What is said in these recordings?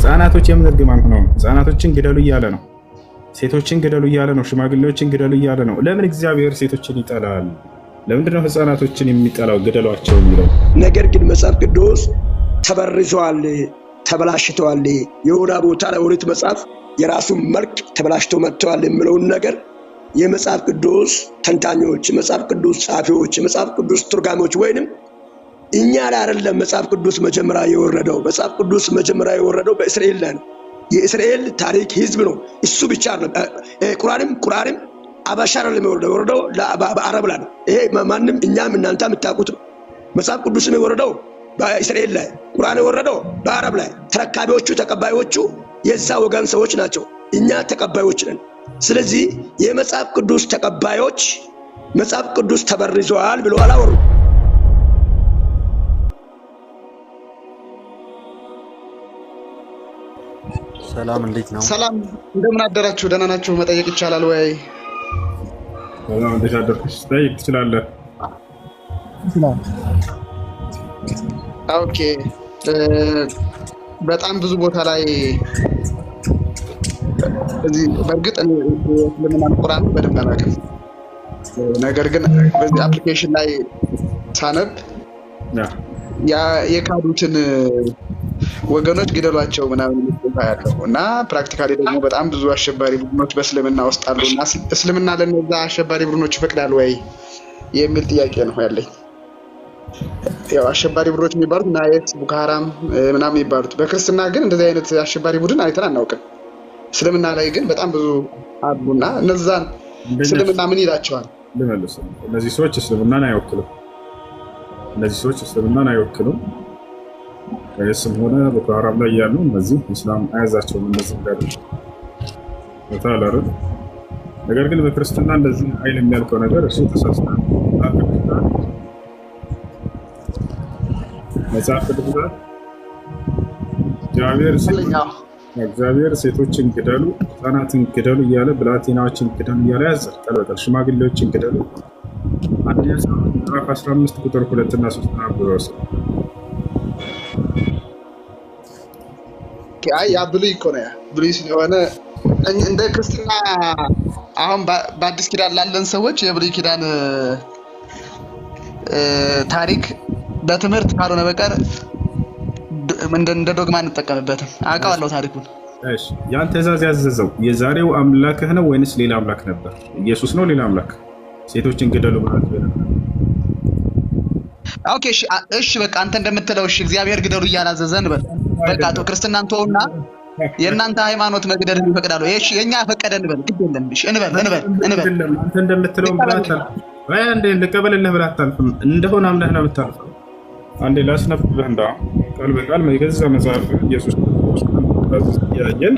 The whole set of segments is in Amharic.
ህፃናቶች የምን እርግማን ሆነው ነው? ህፃናቶችን ግደሉ እያለ ነው። ሴቶችን ግደሉ እያለ ነው። ሽማግሌዎችን ግደሉ እያለ ነው። ለምን እግዚአብሔር ሴቶችን ይጠላል? ለምንድነው ህፃናቶችን የሚጠላው? ግደሏቸው የሚለው። ነገር ግን መጽሐፍ ቅዱስ ተበርዟል፣ ተበላሽተዋል፣ የሆነ ቦታ ላይ ኦሪት መጽሐፍ የራሱን መልክ ተበላሽቶ መጥተዋል የሚለውን ነገር የመጽሐፍ ቅዱስ ተንታኞች፣ የመጽሐፍ ቅዱስ ጸሐፊዎች፣ የመጽሐፍ ቅዱስ ተርጓሚዎች ወይንም እኛ ላይ አይደለም መጽሐፍ ቅዱስ መጀመሪያ የወረደው። መጽሐፍ ቅዱስ መጀመሪያ የወረደው በእስራኤል ላይ ነው። የእስራኤል ታሪክ ህዝብ ነው። እሱ ብቻ አይደለም። ቁርአንም አበሻ አይደለም የወረደው፣ የወረደው በአረብ ላይ ነው። ይሄ ማንም እኛም እናንተ የምታውቁት ነው። መጽሐፍ ቅዱስም የወረደው በእስራኤል ላይ፣ ቁርአን የወረደው በአረብ ላይ። ተረካቢዎቹ ተቀባዮቹ የዛ ወገን ሰዎች ናቸው። እኛ ተቀባዮች ነን። ስለዚህ የመጽሐፍ ቅዱስ ተቀባዮች መጽሐፍ ቅዱስ ተበርዟል ብሎ አላወሩም። ሰላም እንዴት ነው? ሰላም እንደምን አደራችሁ? ደህና ናችሁ? መጠየቅ ይቻላል ወይ? ሰላም፣ እንዴት አደርክሽ? ጠይቅ ትችላለህ። Okay፣ በጣም ብዙ ቦታ ላይ እዚህ በእርግጥ እኔ የእስልምናን ቁርአን በደንብ አላውቅም። ነገር ግን በዚህ application ላይ ሳነብ የካዱትን ወገኖች ግደሏቸው ምናምን የሚል ቦታ ያለው እና practically ደግሞ በጣም ብዙ አሸባሪ ቡድኖች በእስልምና ውስጥ አሉ እና እስልምና ለነዛ አሸባሪ ቡድኖች ይፈቅዳል ወይ የሚል ጥያቄ ነው ያለኝ። ያው አሸባሪ ቡድኖች የሚባሉት እነ አይኤስ፣ ቦኮ ሃራም ምናምን የሚባሉት፣ በክርስትና ግን እንደዚህ አይነት አሸባሪ ቡድን አይተን አናውቅም። እስልምና ላይ ግን በጣም ብዙ አሉና እነዛን እስልምና ምን ይላቸዋል? ልመልስ። እነዚህ ሰዎች እስልምናን አይወክሉም። እነዚህ ሰዎች እስልምናን አይወክሉም። አይኤስም ሆነ ቦኮ ሃራም ላይ ያሉ እነዚህ እስላም አያዛቸውም። እነዚህ እንዳሉ ቦታ አላረ ነገር ግን በክርስትና እንደዚህ ኃይል የሚያልከው ነገር እሱ ተሳስተሃል። መጽሐፍ ቅዱስ ላይ እግዚአብሔር ሴቶችን ግደሉ፣ ህፃናትን ግደሉ እያለ፣ ብላቴናዎችን ግደሉ እያለ ያዛል። ቃል በቃል ሽማግሌዎችን ግደሉ። አንደኛ ሳሙኤል ምዕራፍ 15 ቁጥር 2 እና 3 አንብበው። አይ ያ ብሉይ እኮ ነው። ያ ብሉይ ስለሆነ እንደ ክርስትና አሁን በአዲስ ኪዳን ላለን ሰዎች የብሉይ ኪዳን ታሪክ በትምህርት ካልሆነ በቀር እንደ ዶግማ አንጠቀምበትም። አውቀዋለሁ ታሪኩን። እሺ፣ ያን ትእዛዝ ያዘዘው የዛሬው አምላክህ ነው ወይንስ ሌላ አምላክ ነበር? ኢየሱስ ነው ሌላ አምላክ? ሴቶችን ግደሉ ብሏል። Okay፣ እሺ፣ እሺ፣ በቃ አንተ እንደምትለው እሺ፣ እግዚአብሔር ግደሉ እያላዘዘ እንበል። በቃ ተው፣ ክርስትናን ተውና የእናንተ ሃይማኖት መግደልን ይፈቅዳሉ። እሺ፣ የኛ ፈቀደ እንበል፣ ግድ የለም። እሺ፣ እንበል እንበል እንበል። አንተ እንደምትለው ብለህ አታልፍም። አይ አንዴ ልቀበልልህ ብለህ አታልፍም። እንደሆነ አምነህ ነው የምታልፈው። አንዴ ላስነብብህ፣ እንዳ ቃል በቃል የገዛ መጽሐፍ ኢየሱስ ክርስቶስ እያየን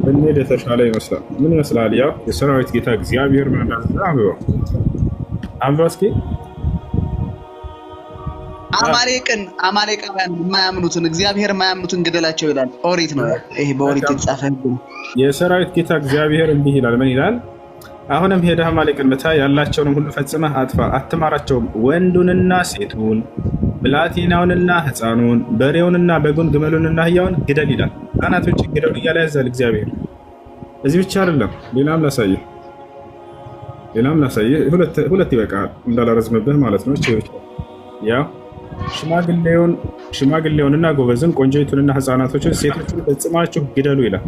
ብንሄድ የተሻለ ይመስላል። ምን ይመስላል? ያው የሰራዊት ጌታ እግዚአብሔር ምን እንዳዘዘ አንብበው፣ አንብበው እስኪ። አማሌቅን፣ አማሌቃውያን የማያምኑትን፣ እግዚአብሔር የማያምኑትን ግደላቸው ይላል። ኦሪት ነው ይሄ፣ በኦሪት የተጻፈ ህግ ነው። የሰራዊት ጌታ እግዚአብሔር እንዲህ ይላል። ምን ይላል? አሁንም ሄደህ አማሌቅን ምታ፣ ያላቸውንም ሁሉ ፈጽመህ አጥፋ፣ አትማራቸውም። ወንዱንና ሴቱን፣ ብላቴናውንና ሕፃኑን፣ በሬውንና በጉን፣ ግመሉንና አህያውን ግደል ይላል። ሕፃናቶችን ግደሉ እያለ ያዛል እግዚአብሔር። እዚህ ብቻ አይደለም፣ ሌላም ላሳየህ፣ ሌላም ላሳየህ። ሁለት ይበቃል፣ እንዳላረዝምብህ ማለት ነው። ያው ሽማግሌውንና ጎበዝን፣ ቆንጆይቱንና ሕፃናቶችን፣ ሴቶችን ፈጽማችሁ ግደሉ ይላል።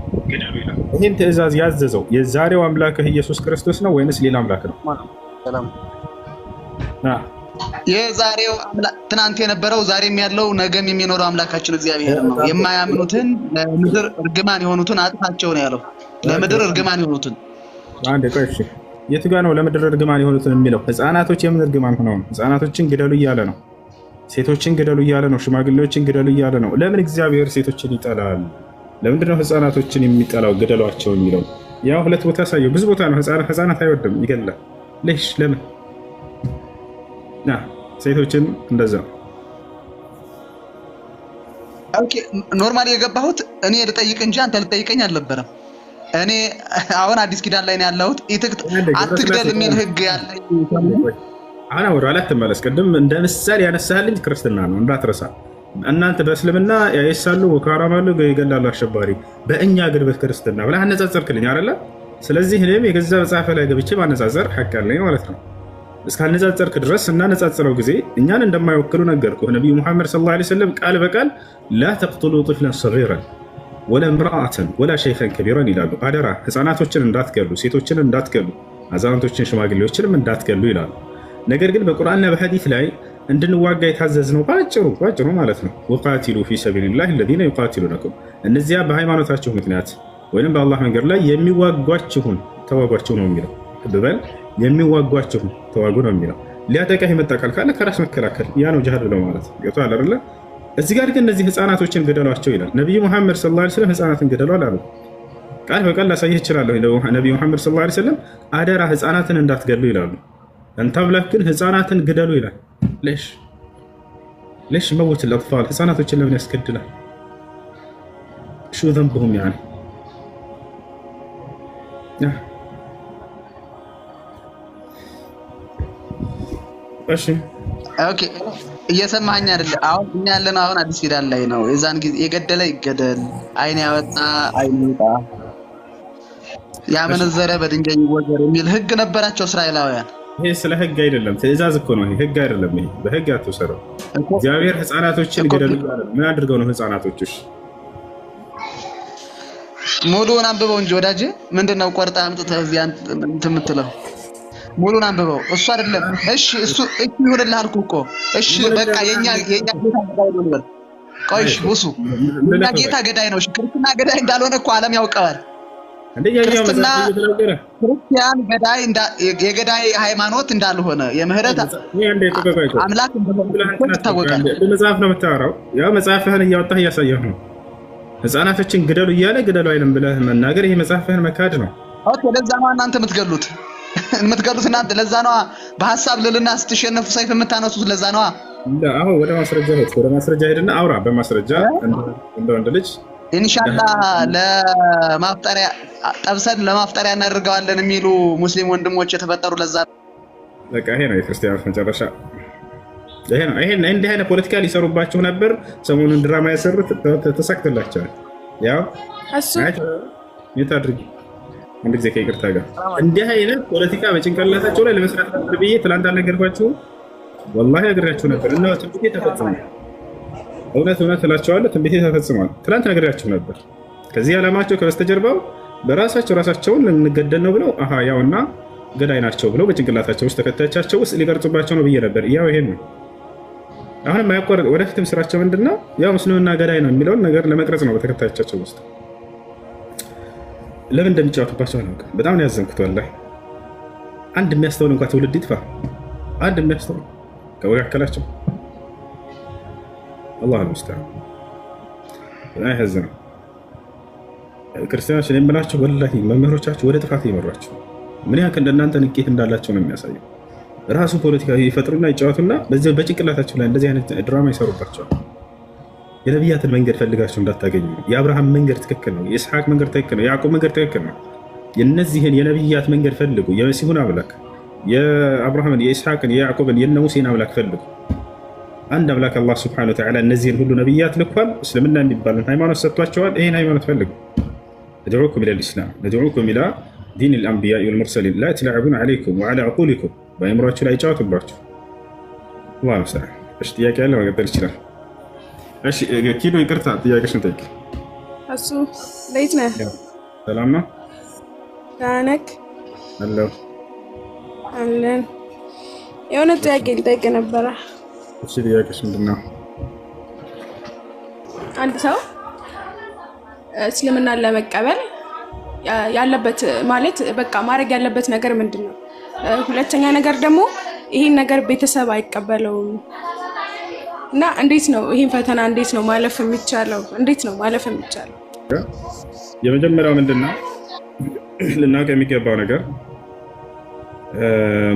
ይህን ትእዛዝ ያዘዘው የዛሬው አምላክህ ኢየሱስ ክርስቶስ ነው ወይንስ ሌላ አምላክ ነው? የዛሬው ትናንት የነበረው፣ ዛሬም ያለው፣ ነገም የሚኖረው አምላካችን እግዚአብሔር ነው። የማያምኑትን፣ ለምድር እርግማን የሆኑትን አጥፋቸው ነው ያለው። ለምድር እርግማን የሆኑትን። አንድ ቆይ፣ እሺ፣ የቱ ጋ ነው ለምድር እርግማን የሆኑትን የሚለው? ህፃናቶች የምን እርግማን ሆነው ነው? ህፃናቶችን ግደሉ እያለ ነው። ሴቶችን ግደሉ እያለ ነው። ሽማግሌዎችን ግደሉ እያለ ነው። ለምን እግዚአብሔር ሴቶችን ይጠላል? ለምንድነው ህፃናቶችን የሚጠላው? ግደሏቸው የሚለው። ያው ሁለት ቦታ ሳየው፣ ብዙ ቦታ ነው። ህፃናት አይወድም፣ ይገላል። ليش ለምን? ሴቶችን እንደዛ። Okay፣ normally የገባሁት እኔ ልጠይቅ እንጂ አንተ ልጠይቀኝ አልነበረም። እኔ አሁን አዲስ ኪዳን ላይ ነው ያለሁት። አትግደል የሚል ህግ ያለኝ አሁን ወደ ኋላ ትመለስ። ቅድም እንደ ምሳሌ ያነሳህልኝ ክርስትና ነው እንዳትረሳ። እናንተ በእስልምና ያይሳሉ ቦኮ ሃራም አሉ ይገላሉ አሸባሪ፣ በእኛ ግን በክርስትና ብለህ አነጻጸርክልኝ አይደለ? ስለዚህ እኔም የገዛ መጽሐፍ ላይ ገብቼ ማነጻጸር ሐቅ አለኝ ማለት ነው። እስካነጻጸርክ ድረስ እናነጻጽረው ጊዜ እኛን እንደማይወክሉ ነገርኩህ። ነቢዩ ሙሐመድ صلى الله عليه وسلم ቃል በቃል لا تقتلوا طفلا صغيرا ولا امرأة ولا شيخا كبيرا ይላሉ። አደራ ህፃናቶችን እንዳትገሉ፣ ሴቶችን እንዳትገሉ፣ አዛውንቶችን ሽማግሌዎችንም እንዳትገሉ ይላሉ። ነገር ግን በቁርአንና በሐዲስ ላይ እንድንዋጋ የታዘዝነው ባጭሩ ባጭሩ ማለት ነው وقاتلوا في سبيل الله الذين يقاتلونكم፣ እነዚያ በሃይማኖታችሁ ምክንያት ወይም በአላህ መንገድ ላይ የሚዋጓችሁን ተዋጓቸው ነው የሚለው። በል የሚዋጓችሁን ተዋጉ ነው የሚለው። ሊያጠቃህ የመጣ ቃል ካለ ከራስ መከላከል ያ ነው ጅሃድ ብለው ማለት ገብቶሃል አይደለ? እዚህ ጋር ግን እነዚህ ህፃናቶችን ግደሏቸው ይላል። ነቢዩ ሙሐመድ صلى الله عليه وسلم ህፃናትን ግደሉ አላሉ። ቃል በቃል ላሳይህ እችላለሁ። ነቢዩ ሙሐመድ صلى الله عليه وسلم አደራ ህፃናትን እንዳትገሉ ይላሉ። አንተ አምላክ ግን ህፃናትን ግደሉ ይላል። ليش ليش يموت الأطفال ህፃናቶችን ለምን ያስገድላል? شو ذنبهم يعني? እሺ Okay፣ እየሰማኸኝ አይደለ? አሁን እኛ ያለነው አሁን አዲስ ኪዳን ላይ ነው። የዛን ጊዜ የገደለ ይገደል፣ አይን ያወጣ አይን ይውጣ፣ ያመነዘረ በድንጋይ ይወገር የሚል ህግ ነበራቸው እስራኤላውያን። ይሄ ስለ ህግ አይደለም፣ ትእዛዝ እኮ ነው። ይሄ ህግ አይደለም። ይሄ በህግ አትውሰደው። እግዚአብሔር ህፃናቶችን ግደሉ አለ። ምን አድርገው ነው ህፃናቶችሽ? ሙሉውን አንብበው እንጂ ወዳጄ፣ ምንድን ነው ቆርጣ አምጥተህ እዚህ እንትን የምትለው? ሙሉን አንብበው። እሱ አይደለም እሺ፣ እሱ እሺ ይሁንልህ አልኩህ እኮ። እሺ በቃ የኛ ጌታ ገዳይ ነው ልበል። ቆይ እሺ፣ ውሱ የኛ ጌታ ገዳይ ነው። እሺ ክርስትና ገዳይ እንዳልሆነ እኮ ዓለም ያውቀዋል። ክርስትና ክርስቲያን ገዳይ የገዳይ ሃይማኖት እንዳልሆነ የምህረት አምላክ እንደሆነ ይታወቃል። መጽሐፍ ነው የምታወራው። ያው መጽሐፍህን እያወጣህ እያሳየህ ነው። ህፃናቶችን ግደሉ እያለ ግደሉ አይልም ብለህ መናገር ይሄ መጽሐፍህን መካድ ነው። Okay፣ ለዛ ነው እናንተ የምትገሉት የምትገሉት እናንተ። ለዛ ነዋ በሀሳብ ልልና ስትሸነፉ ሰይፍ የምታነሱት ለዛ ነዋ። አሁን ወደ ማስረጃ ሄድ፣ ወደ ማስረጃ ሄድና አውራ በማስረጃ እንደ ወንድ ልጅ ኢንሻላ ለማፍጠሪያ ጠብሰን ለማፍጠሪያ እናደርገዋለን የሚሉ ሙስሊም ወንድሞች የተፈጠሩ ለዛ። በቃ ይሄ ነው የክርስቲያኖች መጨረሻ። ይሄ ነው። ይሄ እንዲህ አይነት ፖለቲካ ሊሰሩባችሁ ነበር። ሰሞኑን ድራማ ያሰሩት ተሳክቶላቸዋል። ያው የት አድርጊ አንድ ጊዜ ከይቅርታ ጋር እንዲህ አይነት ፖለቲካ በጭንቅላታቸው ላይ ለመስራት ነበር ብዬ ትላንት አልነገርኳችሁም? ወላሂ ነግሬያችሁ ነበር። እና ትንቢቴ ተፈጽሟል። እውነት እውነት እላቸዋለሁ ትንቢቴ ተፈጽሟል። ትላንት ነግሬያችሁ ነበር። ከዚህ ዓላማቸው ከበስተጀርባው በራሳቸው ራሳቸውን ልንገደል ነው ብለው አሃ ያውና ገዳይ ናቸው ብለው በጭንቅላታቸው ውስጥ ተከታዮቻቸው ውስጥ ሊቀርጹባቸው ነው ብዬ ነበር። ያው ይሄን ነው። አሁንም አያቋርጥ። ወደፊትም ስራቸው ምንድነው? ያው ምስልምና ገዳይ ነው የሚለውን ነገር ለመቅረጽ ነው በተከታዮቻቸው ውስጥ። ለምን እንደሚጫወቱባቸው አላውቅም። በጣም ነው ያዘንኩት ወላሂ። አንድ የሚያስተውል እንኳ ትውልድ ይጥፋ። አንድ የሚያስተውል ከመካከላቸው አላህ አልሙስተዓን። በጣም ያሳዝናል። ክርስቲያኖች እኔ የምላቸው ወላሂ መምህሮቻችሁ ወደ ጥፋት እየመሯቸው ምን ያክል እንደናንተ ንቄት እንዳላቸው ነው የሚያሳየው። ራሱ ፖለቲካ ይፈጥሩና ይጫወቱና በዚህ በጭንቅላታቸው ላይ እንደዚህ አይነት ድራማ ይሰሩባቸዋል። የነቢያትን መንገድ ፈልጋቸው እንዳታገኙ። የአብርሃም መንገድ ትክክል ነው። የኢስሐቅ መንገድ ትክክል ነው። የያዕቆብ መንገድ ትክክል ነው። የእነዚህን የነቢያት መንገድ ፈልጉ። የመሲሁን አምላክ የአብርሃምን፣ የኢስሐቅን፣ የያዕቆብን፣ የነ ሙሴን አምላክ ፈልጉ። አንድ አምላክ አላህ ስብሐነሁ ወተዓላ እነዚህን ሁሉ ነቢያት ልኳል። እስልምና የሚባልን ሃይማኖት ሰጥቷቸዋል። ይህን ሃይማኖት ፈልጉ። ندعوكم إلى الإسلام ندعوكم إلى دين الأنبياء والمرسلين لا يتلاعبون عليكم وعلى عقولكم በአእምሯችሁ ላይ ይጫወቱባችሁ። አላህ ይመስገን። እሺ ጥያቄ ያለ መቀጠል ይችላል። እሺ ኪሎ ይቅርታ ጥያቄሽን ጠይቂ። እሱ እንዴት ነህ? ሰላም ነው ደህና ነህ? አለሁ። አለን። የሆነ ጥያቄ ልጠይቅ ነበረ። እሺ ጥያቄሽ ምንድን ነው? አንድ ሰው እስልምናን ለመቀበል ያለበት ማለት በቃ ማድረግ ያለበት ነገር ምንድን ነው? ሁለተኛ ነገር ደግሞ ይሄን ነገር ቤተሰብ አይቀበለውም እና እንዴት ነው ይሄን ፈተና እንዴት ነው ማለፍ የሚቻለው? እንዴት ነው ማለፍ የሚቻለው? የመጀመሪያው ምንድን ነው ልናውቅ የሚገባው ነገር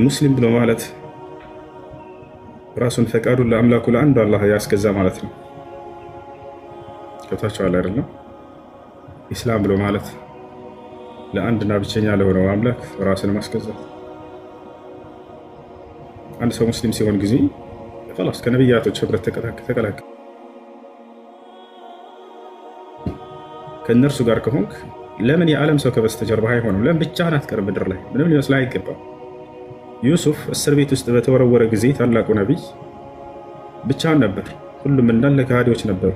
ሙስሊም ብሎ ማለት ራሱን ፈቃዱን ለአምላኩ ለአንዱ አላህ ያስገዛ ማለት ነው። ገብታችኋል አይደለም? ኢስላም ብሎ ማለት ለአንድና ብቸኛ ለሆነው አምላክ ራስን ማስገዛት። አንድ ሰው ሙስሊም ሲሆን ጊዜ خلاص ከነቢያቶች ህብረት ተቀላቀለ። ከእነርሱ ጋር ከሆንክ ለምን የዓለም ሰው ከበስተጀርባ አይሆንም? ለምን ብቻህን አትቀርም? ምድር ላይ ምንም ሊመስልህ አይገባም። ዩሱፍ እስር ቤት ውስጥ በተወረወረ ጊዜ ታላቁ ነቢይ ብቻውን ነበር። ሁሉም እንዳለ ከሃዲዎች ነበሩ።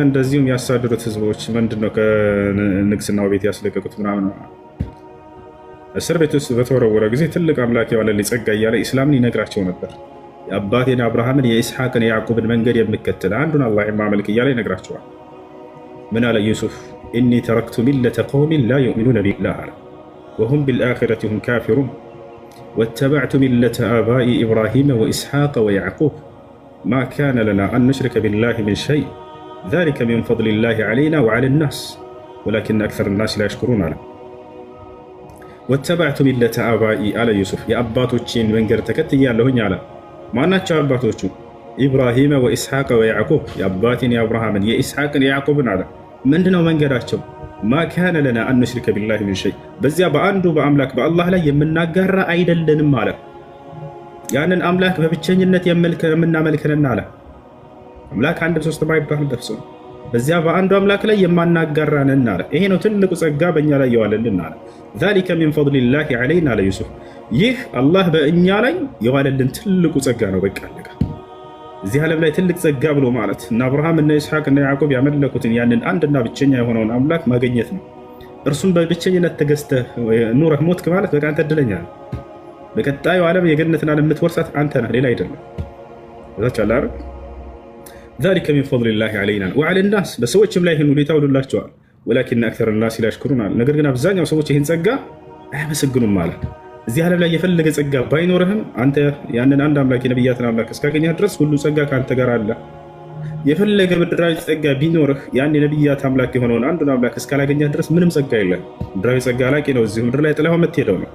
እንደዚሁም ያሳደዱት ህዝቦች ምንድነው ከንግስናው ቤት ያስለቀቁት ምናምን። እስር ቤት ውስጥ በተወረወረ ጊዜ ትልቅ አምላክ የዋለልኝ ጸጋ እያለ ኢስላምን ይነግራቸው ነበር። የአባቴን አብርሃምን የኢስሐቅን የያዕቁብን መንገድ የምከተል አንዱን አላህ የማመልክ እያለ ይነግራቸዋል። ምን አለ ዩሱፍ? إني تركت ملة قوم لا يؤمنون بالله አለ وهم بالآخرة هم كافرون واتبعت ملة آبائي إبراهيم وإسحاق ويعقوب ما كان لنا أن نشرك بالله من شيء ذلك من فضل الله علينا وعلى الناس ولكن أكثر الناس لا يشكرون አለ። واتبعت ملة آبائي አለ ዩሱፍ፣ የአባቶቼን መንገድ ተከትያለሁኝ አለ። ማናቸው አባቶቹ? إبراهيم وإسحاق ويعقوب፣ የአባቴን የአብርሃምን የኢስሐቅን የያዕቁብን አለ። ምንድነው መንገዳቸው? ما كان لنا أن نشرك بالله من شيء፣ በዚያ በአንዱ በአምላክ በአላህ ላይ የምናጋራ አይደለንም አለ። ያንን አምላክ በብቸኝነት የምናመልክንና አለ። አምላክ አንድም ሶስትም አይባልም በፍጹም። በዚያ በአንዱ አምላክ ላይ የማናጋራ ነን አለ። ይሄ ነው ትልቁ ጸጋ በእኛ ላይ የዋለልን አለ። ذلك من فضل الله علينا አለ ዩሱፍ። ይህ አላህ በእኛ ላይ የዋለልን ትልቁ ጸጋ ነው። በቃ አለቀ። እዚህ ዓለም ላይ ትልቅ ጸጋ ብሎ ማለት እና አብርሃም እና ይስሐቅ እና ያዕቆብ ያመለኩትን ያንን አንድና ብቸኛ የሆነውን አምላክ ማግኘት ነው። እርሱም በብቸኝነት ተገዝተህ ኑረህ ሞትክ ማለት በቃ አንተ እድለኛ ነህ። በቀጣዩ ዓለም የገነትን ዓለም የምትወርሳት አንተ ነህ፣ ሌላ አይደለም። እዛች አለ አይደል? ذلك من فضل الله علينا وعلى الناس፣ በሰዎችም ላይ ይህን ውለታ ውሎላቸዋል። ولكن أكثر الناس لا يشكرون አለ። ነገር ግን አብዛኛው ሰዎች ይህን ጸጋ አያመሰግኑም አለ። እዚህ ዓለም ላይ የፈለገ ጸጋ ባይኖርህም አንተ ያንን አንድ አምላክ የነቢያትን አምላክ እስካገኘህ ድረስ ሁሉ ጸጋ ከአንተ ጋር አለ። የፈለገ ምድራዊ ጸጋ ቢኖርህ ያን የነቢያት አምላክ የሆነውን አንዱን አምላክ እስካላገኘህ ድረስ ምንም ጸጋ የለም። ምድራዊ ጸጋ አላቂ ነው። እዚሁ ምድር ላይ ጥለኸው የምትሄደው ነው።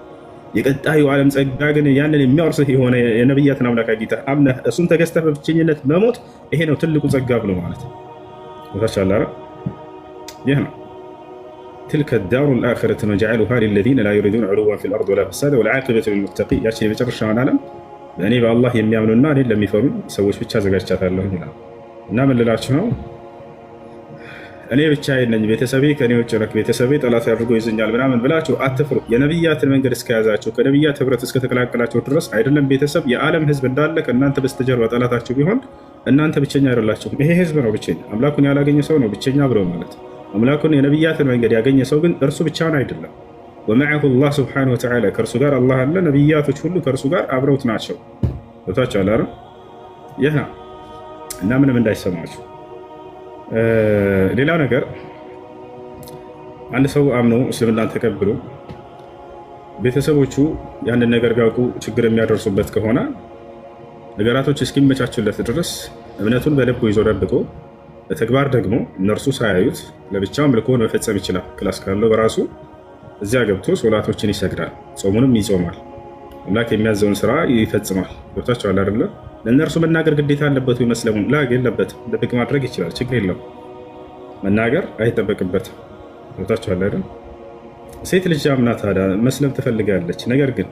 የቀጣዩ ዓለም ጸጋ ግን ያንን የሚያወርስህ የሆነ የነቢያትን አምላክ አግኝተህ አምነህ እሱን ተገዝተህ በብቸኝነት መሞት፣ ይሄ ነው ትልቁ ጸጋ ብሎ ማለት ነው። ይህ ነው። تلك الدار الآخرة نجعلها للذين لا يريدون علوا في الأرض ولا فسادا والعاقبة للمتقين። ያችን የመጨረሻዋን ዓለም እኔ በአላህ የሚያምኑና እኔን ለሚፈሩ ሰዎች ብቻ አዘጋጅቻታለሁ ይላል። እና ምን ልላችሁ ነው? እኔ ብቻዬን ነኝ፣ ቤተሰቤ ከእኔ ውጭ ነው፣ ቤተሰቤ ጠላት አድርጎ ይዘኛል ምናምን ብላችሁ አትፍሩ። የነቢያትን መንገድ እስከያዛችሁ ከነቢያት ህብረት እስከተቀላቀላችሁ ድረስ አይደለም ቤተሰብ፣ የዓለም ህዝብ እንዳለ ከእናንተ በስተጀርባ ጠላታችሁ ቢሆን እናንተ ብቸኛ አይደላችሁም። ይሄ ህዝብ ነው ብቸኛ። አምላኩን ያላገኘ ሰው ነው ብቸኛ ብሎ ማለት። አምላኩን የነቢያትን መንገድ ያገኘ ሰው ግን እርሱ ብቻውን አይደለም። ومعه الله سبحانه وتعالى፣ ከእርሱ ጋር አላህ አለ። ነቢያቶች ሁሉ ከእርሱ ጋር አብረውት ናቸው። ቦታቸው አለ። ይህ ነው እና ምንም እንዳይሰማችሁ። ሌላው ነገር አንድ ሰው አምኖ እስልምናን ተቀብሎ ቤተሰቦቹ ያንን ነገር ቢያውቁ ችግር የሚያደርሱበት ከሆነ ነገራቶች እስኪመቻቹለት ድረስ እምነቱን በልቡ ይዞ ደብቆ በተግባር ደግሞ እነርሱ ሳያዩት ለብቻው አምልኮን መፈጸም ይችላል። class ካለው በራሱ እዚያ ገብቶ ሶላቶችን ይሰግዳል፣ ጾሙንም ይጾማል፣ አምላክ የሚያዘውን ስራ ይፈጽማል። ገብታችኋል አይደለ? ለእነርሱ መናገር ግዴታ አለበት ወይ መስለሙን? ላ፣ የለበትም። ድብቅ ማድረግ ይችላል፣ ችግር የለውም። መናገር አይጠበቅበትም። ገብታችኋል አይደል? ሴት ልጅ አምና ታዲያ መስለም ትፈልጋለች። ነገር ግን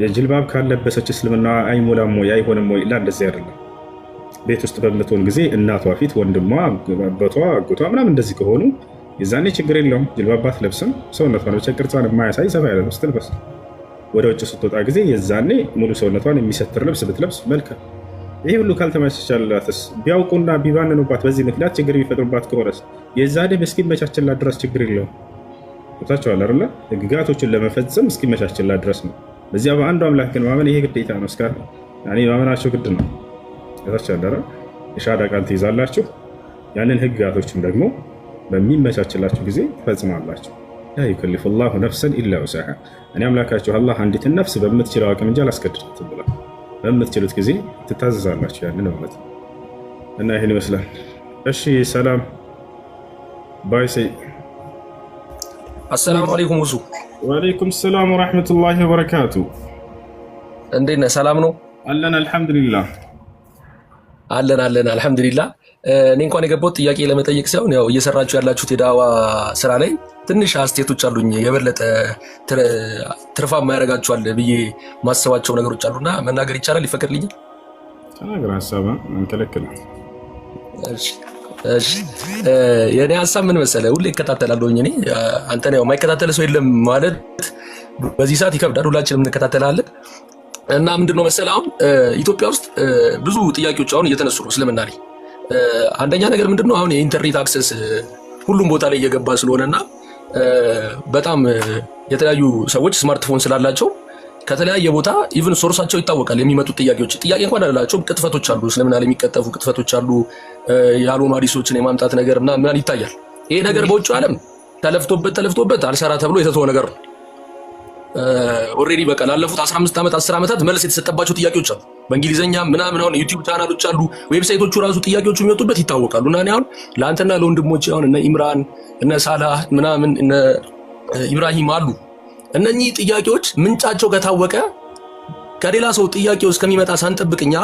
የጅልባብ ካለበሰች እስልምና አይሞላም ወይ አይሆንም ወይ? ላ፣ እንደዚህ አይደለም። ቤት ውስጥ በምትሆን ጊዜ እናቷ ፊት ወንድሟ፣ አባቷ፣ አጎቷ ምናምን እንደዚህ ከሆኑ የዛኔ ችግር የለውም። ጅልባብ ባትለብስም ሰውነቷን ብቻ ቅርጿን የማያሳይ ሰፋ ያለ ልብስ ትልበስ። ወደ ውጭ ስትወጣ ጊዜ የዛኔ ሙሉ ሰውነቷን የሚሰትር ልብስ ብትለብስ መልካም። ይህ ሁሉ ካልተመቻቸላትስ፣ ቢያውቁና ቢባንኑባት፣ በዚህ ምክንያት ችግር የሚፈጥሩባት ከሆነስ የዛኔ እስኪመቻችላት ድረስ ችግር የለውም። ገብታችኋል አይደለ? ህግጋቶችን ለመፈጸም እስኪመቻችላት ድረስ ነው። በዚያ በአንዱ አምላክ ግን ማመን ይሄ ግዴታ ነው። እስከ ማመናቸው ግድ ነው። ገብታችኋል አይደል? የሻሃዳ ቃል ትይዛላችሁ። ያንን ህግጋቶችም ደግሞ በሚመቻችላችሁ ጊዜ ትፈጽማላችሁ። لا يكلف الله نفسا إلا وسعها፣ እኔ አምላካችሁ አላህ አንዲትን ነፍስ በምትችለው አቅም እንጂ አላስገድዳትም ብሏል። በምትችሉት ጊዜ ትታዘዛላችሁ ያንን ማለት ነው። እና ይህን ይመስላል። እሺ ሰላም ባይሴ። السلام عليكم ውሱ። وعليكم السلام ورحمة الله وبركاته። እንዴት ነህ? ሰላም ነው? አለን አልሐምዱሊላህ። አለን አለን አልሐምዱሊላህ። እኔ እንኳን የገባሁት ጥያቄ ለመጠየቅ ሳይሆን ያው እየሰራችሁ ያላችሁት የዳዋ ስራ ላይ ትንሽ አስተያየቶች አሉኝ። የበለጠ ትርፋማ ያደርጋችኋል ብዬ ማስባቸው ነገሮች አሉና መናገር ይቻላል? ይፈቀድልኛል? ተናገር፣ ሀሳብህን አንከለክልም። እሺ፣ እሺ የኔ ሀሳብ ምን መሰለህ፣ ሁሌ እከታተላለሁኝ እኔ አንተን። ያው የማይከታተል ሰው የለም ማለት በዚህ ሰዓት ይከብዳል። ሁላችንም እንከታተላለን። እና ምንድነው መሰለህ አሁን ኢትዮጵያ ውስጥ ብዙ ጥያቄዎች አሁን እየተነሱ ነው እስልምና ላይ። አንደኛ ነገር ምንድነው አሁን የኢንተርኔት access ሁሉም ቦታ ላይ እየገባ ስለሆነና በጣም የተለያዩ ሰዎች ስማርትፎን ስላላቸው ከተለያየ ቦታ even source ኣቸው ይታወቃል። የሚመጡት ጥያቄዎች ጥያቄ እንኳን አላላቸውም፣ ቅጥፈቶች አሉ። እስልምና ላይ የሚቀጠፉ ቅጥፈቶች አሉ። ያልሆኑ ሀዲሶችን የማምጣት ነገር ምናምን ምናምን ይታያል። ይሄ ነገር በውጭ ዓለም ተለፍቶበት ተለፍቶበት አልሰራ ተብሎ የተተወ ነገር ነው። Already በቃ ላለፉት 15 ዓመት 10 ዓመታት መልስ የተሰጠባቸው ጥያቄዎች አሉ። በእንግሊዝኛ ምናምን አሁን ዩቲዩብ ቻናሎች አሉ፣ website ኦቹ ራሱ ጥያቄዎቹ የሚወጡበት ይታወቃሉ። እና እኔ አሁን ለአንተና ለወንድሞች አሁን እነ ኢምራን እነ ሳላህ ምናምን እነ ኢብራሂም አሉ። እነኚህ ጥያቄዎች ምንጫቸው ከታወቀ ከሌላ ሰው ጥያቄው እስከሚመጣ ሳንጠብቅ እኛ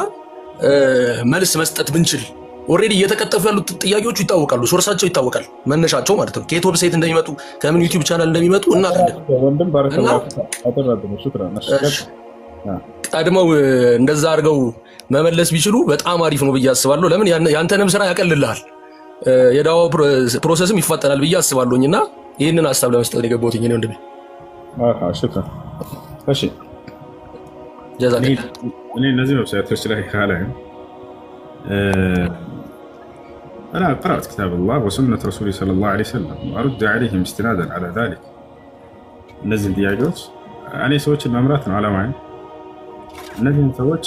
መልስ መስጠት ብንችል፣ already እየተቀጠፉ ያሉት ጥያቄዎቹ ይታወቃሉ፣ source ኣቸው ይታወቃል፣ መነሻቸው ማለት ነው። ከየት website እንደሚመጡ ከምን ዩቲዩብ ቻናል እንደሚመጡ እናውቃለን። ወንድም بارك እና الله فيك። አጠራጥሩ شكرا። እሺ፣ ቀድመው እንደዛ አድርገው መመለስ ቢችሉ በጣም አሪፍ ነው ብዬ አስባለሁ። ለምን ያንተንም ስራ ያቀልልሃል፣ የዳዋ process ም ይፋጠናል ብዬ አስባለሁኝ። እና ይህንን ሀሳብ ለመስጠት ነው የገባሁት እኔ ወንድሜ። شكرا። እሺ። جزاك الله። እኔ እነዚህ website ኦች ላይ አላይም። أنا قرأت كتاب الله وسنة رسوله صلى الله عليه وسلم وأرد عليهم استنادا على ذلك። እነዚህን ጥያቄዎች እኔ ሰዎችን መምራት ነው ዓላማዬ። እነዚህን ሰዎች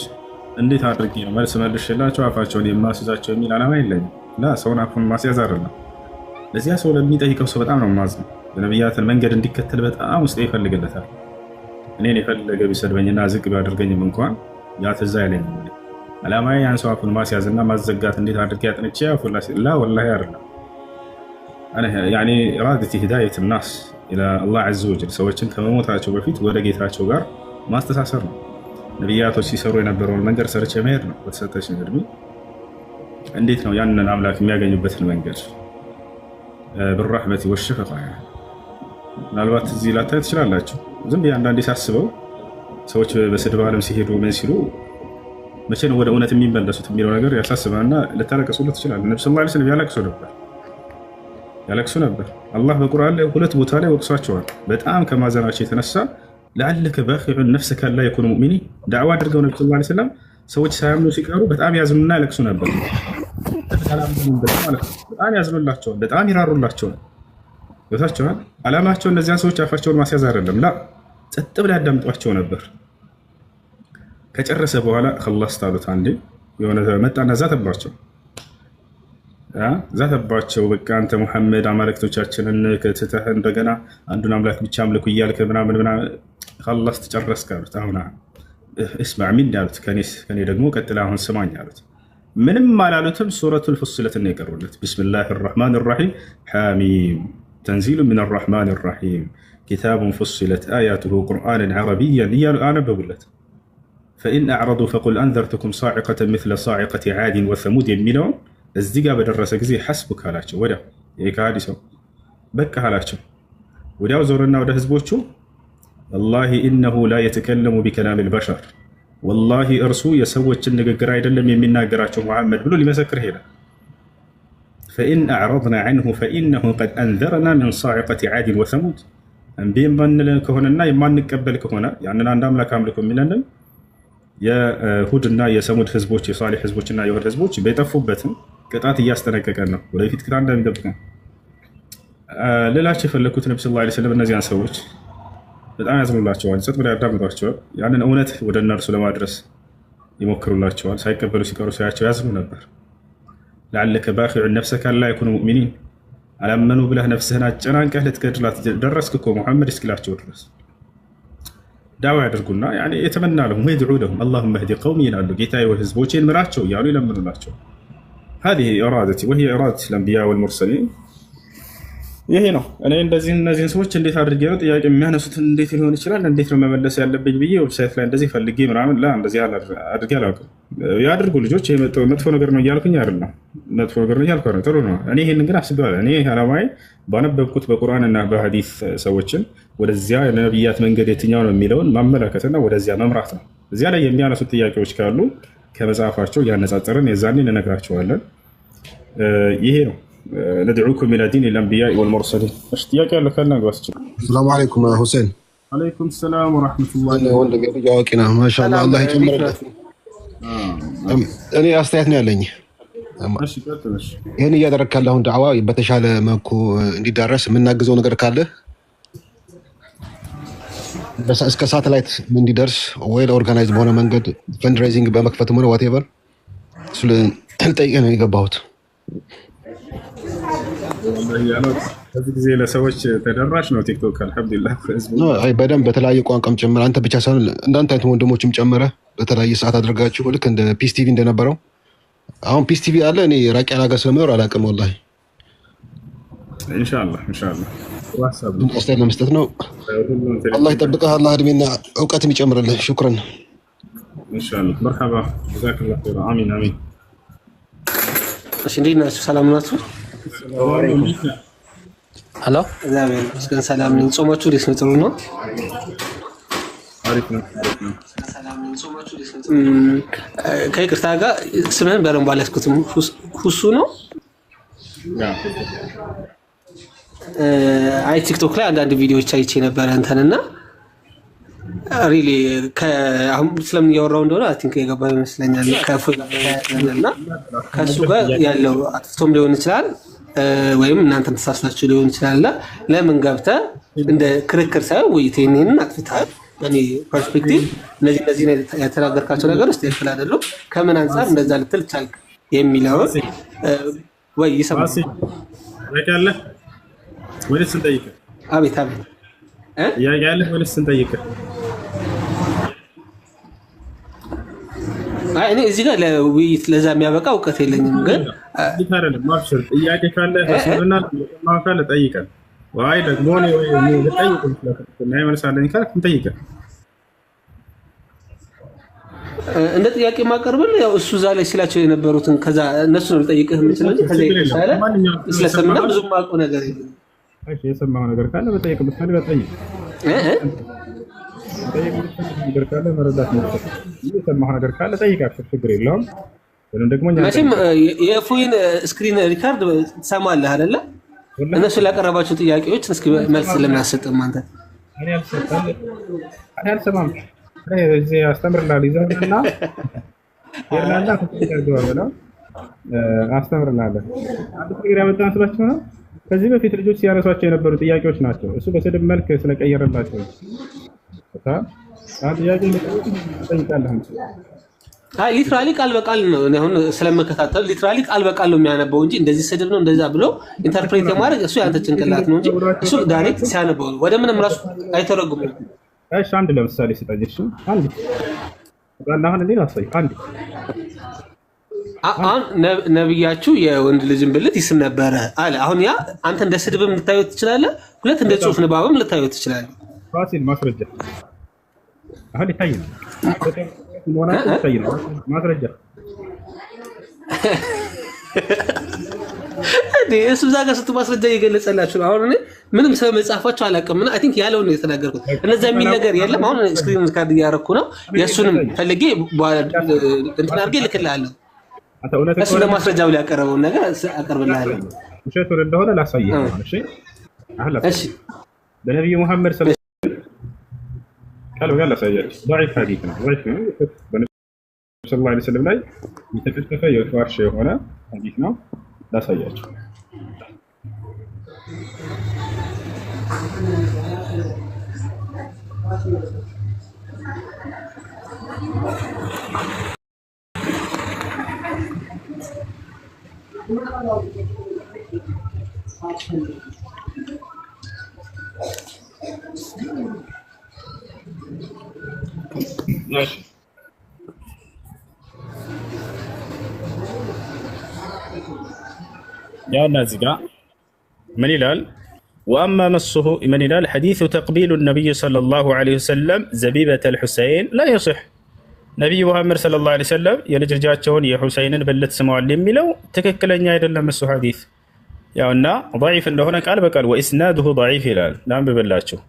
እንዴት አድርጌ ነው መልስ መልሼላቸው አፋቸውን የማስይዛቸው የሚል ዓላማ የለኝም። لا፣ ሰውን አፉን ማስያዝ አይደለም። ለዚያ ሰው ለሚጠይቀው ሰው በጣም ነው የማዝነው። የነቢያትን መንገድ እንዲከተል በጣም ውስጤ ይፈልግለታል። እኔን የፈለገ ቢሰድበኝና ዝቅ ቢያደርገኝም እንኳን ያ ትዝ አይለኝም። ዓላማዬ ያን ሰው አፉን ማስያዝና ማዘጋት እንዴት አድርጌ አጥንቼ አፉን لا والله አይደለም። يعني إرادتي هداية الناس إلى الله عز وجل፣ ሰዎችን ከመሞታቸው በፊት ወደ ጌታቸው ጋር ማስተሳሰር ነው። ነቢያቶች ሲሰሩ የነበረውን መንገድ ሰርቼ መሄድ ነው። በተሰጠችኝ እድሜ እንዴት ነው ያንን አምላክ የሚያገኙበትን መንገድ بالرحمة والشفقة። ምናልባት እዚህ ላታይ ትችላላችሁ። ዝም ብዬ አንዳንዴ ሳስበው ሰዎች በስድብ ዓለም ሲሄዱ ምን ሲሉ መቼ ነው ወደ እውነት የሚመለሱት የሚለው ነገር ያሳስበና ልታለቅሱለት ትችላለ። ነቢ صلى الله عليه وسلم ያለቅሱ ነበር ያለቅሱ ነበር። አላህ በቁርአን ላይ ሁለት ቦታ ላይ ወቅሷቸዋል። በጣም ከማዘናቸው የተነሳ لعلك باخع نفسك ألا يكونوا مؤمنين። ዳዕዋ አድርገው ነቢ صلى الله عليه وسلم ሰዎች ሳያምኑ ሲቀሩ በጣም ያዝኑና ያለቅሱ ነበር። ማለት ነው። በጣም ያዝኑላቸዋል፣ በጣም ይራሩላቸዋል። ገብታቸዋል። ዓላማቸው እነዚያን ሰዎች አፋቸውን ማስያዝ አይደለም። لا፣ ጸጥ ብለው ያዳምጧቸው ነበር። ከጨረሰ በኋላ خلصت አሉት። አንዴ የሆነ መጣና ዛተባቸው ዛተባቸው። በቃ አንተ ሙሐመድ አማልክቶቻችንን ትተህ እንደገና አንዱን አምላክ ብቻ አምልኩ እያልክ ምናምን ምናምን፣ خلصت ጨረስክ አሉት። አሁን اسمع مني አሉት። ከኔ ደግሞ ቀጥላ አሁን ስማኝ አሉት። ምንም አላሉትም። ሱረቱል ፉሲለትን ነው የቀሩለት። بسم الله الرحمن الرحيم حم تنزيل من الرحمن الرحيم كتاب فصلت آياته قرآنا عربيا እያሉ አነበቡለት። فإن أعرضوا فقل أنذرتكم صاعقة مثل صاعقة عاد وثمود የሚለውን እዚህ ጋር በደረሰ ጊዜ حسبك አላቸው። ወዲያው የካሃዲ ሰው በቃ አላቸው። ወዲያው ዞርና ወደ ህዝቦቹ والله إنه لا يتكلم بكلام البشر፣ والله እርሱ የሰዎችን ንግግር አይደለም የሚናገራቸው ሙሐመድ ብሎ ሊመሰክር ሄደ። فإن أعرضنا عنه فإنه قد أنذرنا من صاعقة عاد وثمود። እምቢ የማንል ከሆነና የማንቀበል ከሆነ ያንን አንድ አምላክ አምልኮ የሚለንን የሁድና የሰሙድ ህዝቦች፣ የሷሊህ ህዝቦችና የሁድ ህዝቦች የጠፉበትን ቅጣት እያስጠነቀቀን ነው። ወደፊት ቅጣት እንደሚጠብቀን ልላቸው የፈለግኩት ነቢ صلى الله عليه وسلم እነዚያን ሰዎች በጣም ያዝኑላቸዋል፣ ጸጥ ብለው ያዳምጧቸዋል። ያንን እውነት ወደ እነርሱ ለማድረስ ይሞክሩላቸዋል። ሳይቀበሉ ሲቀሩ ሳያቸው ያዝኑ ነበር። لعلك باخع نفسك ألا يكونوا مؤمنين፣ አላመኑ ብለህ ነፍስህን አጨናንቀህ ልትገድላት ደረስክ እኮ ሙሐመድ እስኪላቸው ድረስ ዳዋ ያደርጉና يتمنى لهم ويدعو لهم اللهم اهد قومي ይላሉ። ጌታዬ ወይ ህዝቦቼን ምራቸው እያሉ ይለምኑላቸው። هذه إرادتي وهي إرادة الأنبياء والمرسلين። ይሄ ነው። እኔ እንደዚህ እነዚህን ሰዎች እንዴት አድርጌ ነው ጥያቄ የሚያነሱትን እንዴት ሊሆን ይችላል፣ እንዴት ነው መመለስ ያለብኝ ብዬ website ላይ እንደዚህ ፈልጌ ምናምን لا፣ እንደዚህ አድርጌ አላውቅም። ያድርጉ ልጆች፣ ይሄ መጥፎ ነገር ነው እያልኩኝ አይደለም። መጥፎ ነገር ነው እያልኩ አይደለም፣ ጥሩ ነው። እኔ ይሄንን ግን አስቤዋለሁ። እኔ ዓላማዬ ባነበብኩት በቁርአንና በሐዲስ ሰዎችን ወደዚያ የነቢያት መንገድ የትኛው ነው የሚለውን ማመላከትና ወደዚያ መምራት ነው። እዚያ ላይ የሚያነሱት ጥያቄዎች ካሉ ከመጽሐፋቸው እያነጻጸርን የዛኔ እንነግራቸዋለን። ይሄ ነው ندعوكم إلى دين الأنبياء والمرسلين። እሺ ጥያቄ ያለው ካለ መግባት ይችላል። ሰላሙ አለይኩም ሁሴን። አለይኩም ሰላም ወራህመቱላሂ። ወንድም የልጅ አዋቂ ነህ። ማሻአላህ አላህ ይጨምርልህ። እኔ አስተያየት ነው ያለኝ። እሺ ቀጥል። እሺ ይህን እያደረግክ ያለውን ዳዕዋ በተሻለ መልኩ እንዲዳረስ የምናግዘው ነገር ካለ እስከ ሳተላይት እንዲደርስ ወይ organize በሆነ መንገድ fundraising በመክፈትም ሆነ whatever እሱ ልጠይቅህ ነው የገባሁት። በዚህ ጊዜ ለሰዎች ተደራሽ ነው ቲክቶክ። አልሐምዱሊላህ ህዝቡ አይ በደንብ በተለያየ ቋንቋም ጨምረ አንተ ብቻ ሳይሆን እንዳንተ አይነት ወንድሞችም ጨምረ በተለያየ ሰዓት አድርጋችሁ ልክ እንደ ፒስ ቲቪ እንደነበረው አሁን ፒስ ቲቪ አለ። እኔ ራቅ ያለ ሀገር ስለምኖር አላውቅም ወላሂ። ኢንሻአላህ ኢንሻአላህ ጥሩ ሀሳብ ነው። አስተያየት ለመስጠት ነው። ሁሉም አላህ ይጠብቅህ። አላህ እድሜና እውቀትም ይጨምርልህ። ሹክረን። ኢንሻአላህ መርሐባ ጀዛከላሁ ኸይራ። አሚን አሚን። እሺ እንዴት ናችሁ? ሰላም ናችሁ? Hello እግዚአብሔር ይመስገን ሰላም ነኝ። ጾማችሁ እንዴት ነው? ጥሩ ነው። አሪፍ ነው አሪፍ ነው። እም፣ ከይቅርታ ጋር ስምህን በደንብ አልያዝኩትም። ሁሱ ነው። ያ አይ ቲክቶክ ላይ አንዳንድ ቪዲዮዎች አይቼ ነበረ እንተንና really አሁን ስለምን እያወራው እንደሆነ I think የገባ ይመስለኛል። ከእፎይ ጋር ተያያዘ እና ከእሱ ጋር ያለው አጥፍቶም ሊሆን ይችላል ወይም እናንተም ተሳስታችሁ ሊሆን ይችላል። እና ለምን ገብተህ እንደ ክርክር ሳይሆን ውይይት ይህንን አጥፍተሃል፣ በእኔ perspective እነዚህ እነዚህ የተናገርካቸው ነገሮች ትክክል አይደሉም፣ ከምን አንጻር እንደዛ ልትል ቻልክ የሚለውን ወይ ይሰማል። ባሲ ጥያቄ አለህ ወይስ እንጠይቅህ? አቤት አቤት። ጥያቄ አለህ ወይስ እንጠይቅህ? አይ እኔ እዚህ ጋር ለውይይት ለዛ የሚያበቃ እውቀት የለኝም፣ ግን እንዴት አይደለም አብሽር። ጥያቄ ካለ በስምና ለማ ካለ ጠይቀን፣ ወይ ደግሞ እኔ ወይ እኔ ልጠይቅ እና ይመልሳለኝ ካልክ እንጠይቀን። እንደ ጥያቄ ማቀርብል ያው እሱ እዛ ላይ ሲላቸው የነበሩትን ከዛ እነሱ ነው ልጠይቅህ የምችለው እንጂ ከዛ ችግር የለውም። የተሻለ ማንኛውም ሰው ስለሰምና የሰማኸው ብዙ የማውቀው ነገር የለም። እሺ፣ የሰማኸው ነገር ካለ መጠየቅ ብትፈልግ ጠይቅ። መጠየቅ የምትፈልግ ነገር ካለ መረዳት መውሰድ የሰማኸው ነገር ካለ ጠይቅ። አብሽር፣ ችግር የለውም። ወይም ደግሞ እኛ መቼም እንጠይቃለን። የእፎይን screen record ትሰማለህ አይደለ? ወላሂ እነሱ ላቀረባቸው ጥያቄዎች እስኪ መልስ ለምን አትሰጥም አንተ? እኔ አልሰማም፣ እኔ አልሰማም። እኔ እዚህ አስተምርልሃለሁ ይዘህና ሄርላንዳ ግባ ብለው አስተምርልሃለሁ። አንድ ነገር ያመጣ መስሏችሁ ነው? ከዚህ በፊት ልጆች ሲያነሷቸው የነበሩ ጥያቄዎች ናቸው። እሱ በስድብ መልክ ስለቀየረላቸው ነው። ጥያቄ ጠይቃለህ። አይ literally ቃል በቃል ነው። እኔ አሁን ስለምከታተል literally ቃል በቃል ነው የሚያነበው እንጂ እንደዚህ ስድብ ነው እንደዛ ብሎ interpret የማድረግ እሱ ያንተ ጭንቅላት ነው እንጂ እሱ direct ሲያነበው ነው። ወደ ምንም ራሱ አይተረጉምም። እሺ አንድ ለምሳሌ ስጠኝ። እሺ አንድ አሁን እንዴ ላሳይ። አንድ አሁን ነብያችሁ የወንድ ልጅን ብልት ይስም ነበረ አለ። አሁን ያ አንተ እንደ ስድብም ልታየው ትችላለህ፣ ሁለት እንደ ጽሁፍ ንባብም ልታየው ትችላለህ። ፋሲል ማስረጃ አሁን ይታይ ነው መሆናቸው ይታይ ነው ማስረጃ። እንዴ እሱ እዛ ጋር ስንት ማስረጃ እየገለጸላችሁ ነው። አሁን እኔ ምንም ስለ መጽሐፋቸው አላውቅም እና I think ያለውን ነው የተናገርኩት። እነዛ የሚል ነገር የለም። አሁን screen record እያደረኩ ነው። የእሱንም ፈልጌ በኋላ እንትን አድርጌ እልክልሃለሁ። አንተ እውነት እሱ ከሆነ ለማስረጃ ብሎ ያቀረበውን ነገር አቀርብልሃለሁ። ውሸት እንደሆነ ላሳየህ ነው። እሺ አሁን ላሳየህ። በነቢዩ መሐመድ ሰለላሁ ቃል በቃል ላሳያችሁ። ضعيف ሐዲስ ነው። ضعيف ነው። በነቢዩ ሰለላሁ ዐለይሂ ወሰለም ላይ የተቀጠፈ የተዋሸ የሆነ ሐዲስ ነው። ላሳያችሁ። እሺ ያውና እዚህ ጋር ምን ይላል? وأما مسه ምን ይላል? حديث تقبيل النبي صلى الله عليه وسلم زبيبة الحسين لا يصح። ነቢዩ ሙሐመድ ሰለላሁ ዐለይሂ ወሰለም የልጅ ልጃቸውን የሑሰይንን ብልት ስመዋል የሚለው ትክክለኛ አይደለም። እሱ ሐዲስ ያውና ضعيف እንደሆነ ቃል በቃል وإسناده ضعيف ይላል። ላንብብላችሁ።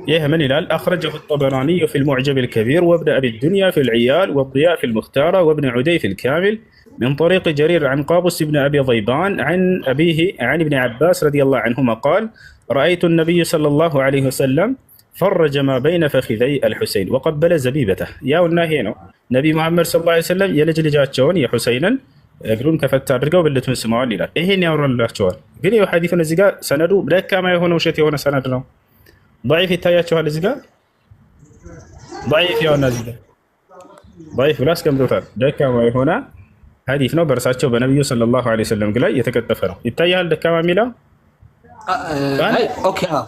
ይህ ምን ይላል? أخرجه الطبراني في المعجم الكبير وابن أبي الدنيا في العيال والضياء في المختارة وابن عدي في الكامل من طريق جرير عن قابوس بن أبي ضيبان عن أبيه عن ابن عباس رضي الله عنهما قال: رأيت النبي صلى الله عليه وسلم فرج ما بين فخذي الحسين وقبل زبيبته። ያውና ይሄ ነው፣ ነቢ መሐመድ صلى الله عليه وسلم የልጅ ልጃቸውን የሑሰይንን እግሩን ከፈት አድርገው ብልቱን ስመዋል ይላል። ይሄን ያወራላቸዋል። ግን ይኸው ሐዲሱን እዚህ ጋር ሰነዱ ደካማ የሆነ ውሸት የሆነ ሰነድ ነው። ضعيف ይታያቸዋል። እዚህ ጋር ضعيف ያውና እዚህ ጋር ضعيف ብሎ አስቀምጦታል። ደካማ የሆነ ሐዲስ ነው። በእርሳቸው በነቢዩ صلى الله عليه وسلم ላይ የተቀጠፈ ነው። ይታያል ደካማ የሚለው። Okay፣ አዎ።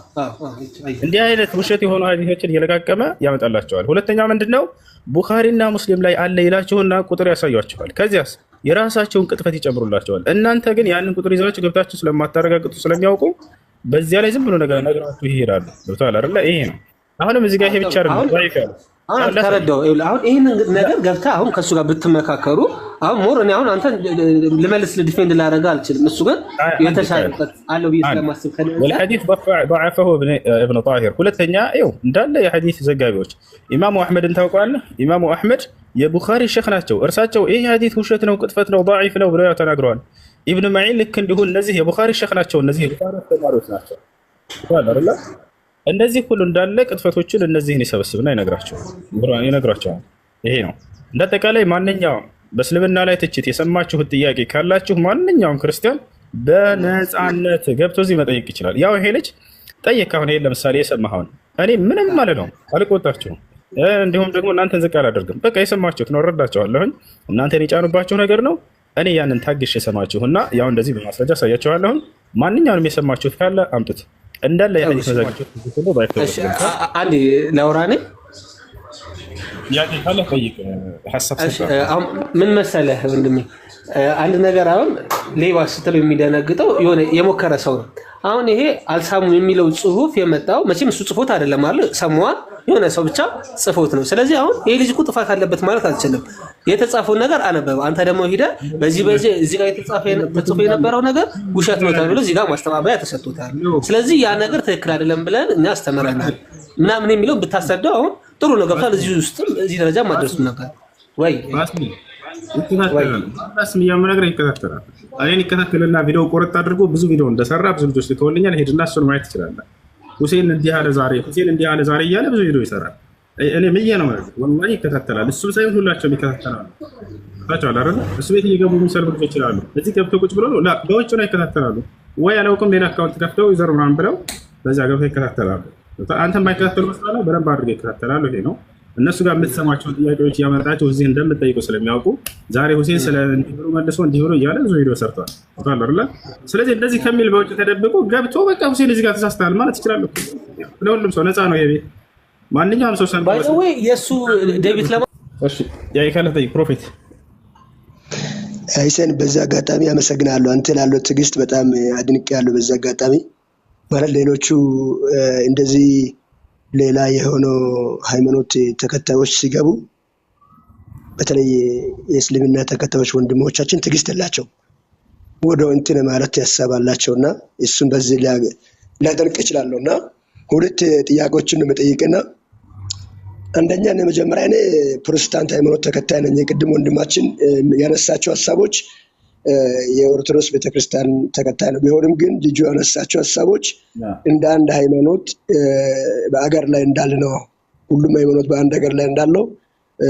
እንዲህ አይነት ውሸት የሆኑ ሐዲሶችን እየለቃቀመ ያመጣላቸዋል። ሁለተኛው ምንድን ነው? ቡኻሪና ሙስሊም ላይ አለ ይላችሁና ቁጥር ያሳያችኋል። ከዚያስ የራሳቸውን ቅጥፈት ይጨምሩላቸዋል። እናንተ ግን ያንን ቁጥር ይዛችሁ ገብታችሁ ስለማታረጋግጡ ስለሚያውቁ በዚያ ላይ ዝም ብሎ ነገር ነግራችሁ ይሄዳሉ። ገብቶሃል አይደለ? ይሄ ነው። አሁንም እዚህ ጋር ይሄ ብቻ አይደለም ضعيف ያለው። አሁን አንተ ተረዳው። ይኸውልህ አሁን ይህንን ነገር ገብተህ አሁን ከእሱ ጋር ብትመካከሩ አሁን more እኔ አሁን አንተን ልመልስ defend ላደርግህ አልችልም። እሱ ግን የተሻለ እውቀት አለው ብዬ ስለማስብ ከእኔ አንፃር والحديث ضعفه ابن طاهر። ሁለተኛ ይኸው እንዳለ የሐዲስ ዘጋቢዎች ኢማሙ አሕመድን ታውቀዋለህ? ኢማሙ አሕመድ የቡኻሪ ሸኽ ናቸው። እርሳቸው ይህ ሐዲስ ውሸት ነው፣ ቅጥፈት ነው፣ ضعيف ነው ብለው ያው ተናግረዋል። ኢብኑ ማዒን ልክ እንዲሁ እነዚህ የቡኻሪ ሸኽ ናቸው። እነዚህ የቡኻሪ አስተማሪዎች ናቸው። ገብቶሃል አይደለ? እነዚህ ሁሉ እንዳለ ቅጥፈቶችን እነዚህን ይሰበስብና ይነግራቸዋል። ይሄ ነው እንደ አጠቃላይ። ማንኛውም በእስልምና ላይ ትችት የሰማችሁት ጥያቄ ካላችሁ ማንኛውም ክርስቲያን በነፃነት ገብቶ እዚህ መጠየቅ ይችላል። ያው ይሄ ልጅ ጠየቅ። አሁን ይሄን ለምሳሌ የሰማኸውን እኔ ምንም ማለት ነው አልቆጣችሁም፣ እንዲሁም ደግሞ እናንተን ዝቅ አላደርግም። በቃ የሰማችሁት ነው፣ እረዳቸዋለሁኝ። እናንተን የጫኑባችሁ ነገር ነው። እኔ ያንን ታግሼ የሰማችሁና ያው እንደዚህ በማስረጃ አሳያችኋለሁኝ። ማንኛውንም የሰማችሁት ካለ አምጡት። እንዳለ የሐዲስ መዛግብቶች ሁሉ እሺ፣ አንዴ ላውራ እኔ። ጥያቄ ካለ ጠይቅ፣ ሀሳብ እሺ፣ ስጥ። አሁን ምን መሰለህ ወንድሜ፣ አንድ ነገር አሁን ሌባ ስትለው የሚደነግጠው የሆነ የሞከረ ሰው ነው። አሁን ይሄ አልሳሙም የሚለው ጽሁፍ የመጣው መቼም እሱ ጽፎት አይደለም አይደል? ሰማዋ የሆነ ሰው ብቻ ጽፎት ነው። ስለዚህ አሁን ይሄ ልጅ እኮ ጥፋት አለበት ማለት አልችልም። የተጻፈውን ነገር አነበበ። አንተ ደግሞ ሂደህ በዚህ በዚህ እዚህ ጋር የተጻፈ ተጽፎ የነበረው ነገር ውሸት ነው ተብሎ እዚህ ጋር ማስተባበያ ተሰጥቶታል። ስለዚህ ያ ነገር ትክክል አይደለም ብለን እኛ አስተምረናል ምናምን የሚለው ብታስረዳው አሁን ጥሩ ነው። ገብቷል። እዚህ ውስጥም እዚህ ደረጃ ማድረሱ ነበር ወይ ይከታተላል። ስም እያመነግረህ ይከታተላል። እኔን ይከታተልና ቪዲዮ ቆረጥ አድርጎ ብዙ ቪዲዮ እንደሰራ ብዙ ልጆች ልከውልኛል። ሄድና እሱን ማየት ትችላለህ። ሁሴን እንዲህ አለ ዛሬ፣ ሁሴን እንዲህ አለ ዛሬ እያለ ብዙ ቪዲዮ ይሰራል። እኔ ምዬ ነው ማለት ወላሂ ይከታተላል። እሱም ሳይሆን ሁላቸውም ይከታተላሉ። ታቸዋል አይደለ? እሱ ቤት እየገቡ የሚሰሩ ልጆች ይችላሉ። እዚህ ገብተው ቁጭ ብለው ላ በውጭ ነው ይከታተላሉ። ወይ አላውቅም ሌላ account ከፍተው user ምናምን ብለው በዛ ገብተው ይከታተላሉ። አንተ የማይከታተሉ መስላለ በደንብ አድርገው ይከታተላሉ። ይሄ ነው እነሱ ጋር የምትሰማቸውን ጥያቄዎች እያመጣቸው እዚህ እንደምትጠይቁ ስለሚያውቁ ዛሬ ሁሴን ስለ እንዲህ ብሎ መልሶ እንዲህ ብሎ እያለ ብዙ ቪዲዮ ሰርቷል። ገብቶሃል አይደለ? ስለዚህ እንደዚህ ከሚል በውጭ ተደብቆ ገብቶ በቃ ሁሴን እዚህ ጋር ተሳስተሃል ማለት ይችላል። ለሁሉም ሰው ነፃ ነው ይሄ ቤት። ማንኛውም ሰው ሰምቶ By the way የእሱ debate ለማ እሺ፣ ጥያቄ ካለ ጠይቅ Prophet። ሂሴን በዚህ አጋጣሚ አመሰግናለሁ። አንተ ላለው ትዕግስት በጣም አድንቄያለሁ። በዚህ አጋጣሚ ማለት ሌሎቹ እንደዚህ ሌላ የሆነው ሃይማኖት ተከታዮች ሲገቡ በተለይ የእስልምና ተከታዮች ወንድሞቻችን ትዕግስት የላቸው ወደ እንትን ማለት ያሳብ አላቸው እና እሱን በዚህ ሊያደንቅ እችላለሁ። እና ሁለት ጥያቄዎችን ነው የምጠይቅና አንደኛ እኔ መጀመሪያ እኔ ፕሮቴስታንት ሃይማኖት ተከታይ ነኝ። የቅድም ወንድማችን ያነሳቸው ሀሳቦች የኦርቶዶክስ ቤተክርስቲያን ተከታይ ነው። ቢሆንም ግን ልጁ ያነሳቸው ሀሳቦች እንደ አንድ ሃይማኖት በአገር ላይ እንዳለ ነው። ሁሉም ሃይማኖት በአንድ ሀገር ላይ እንዳለው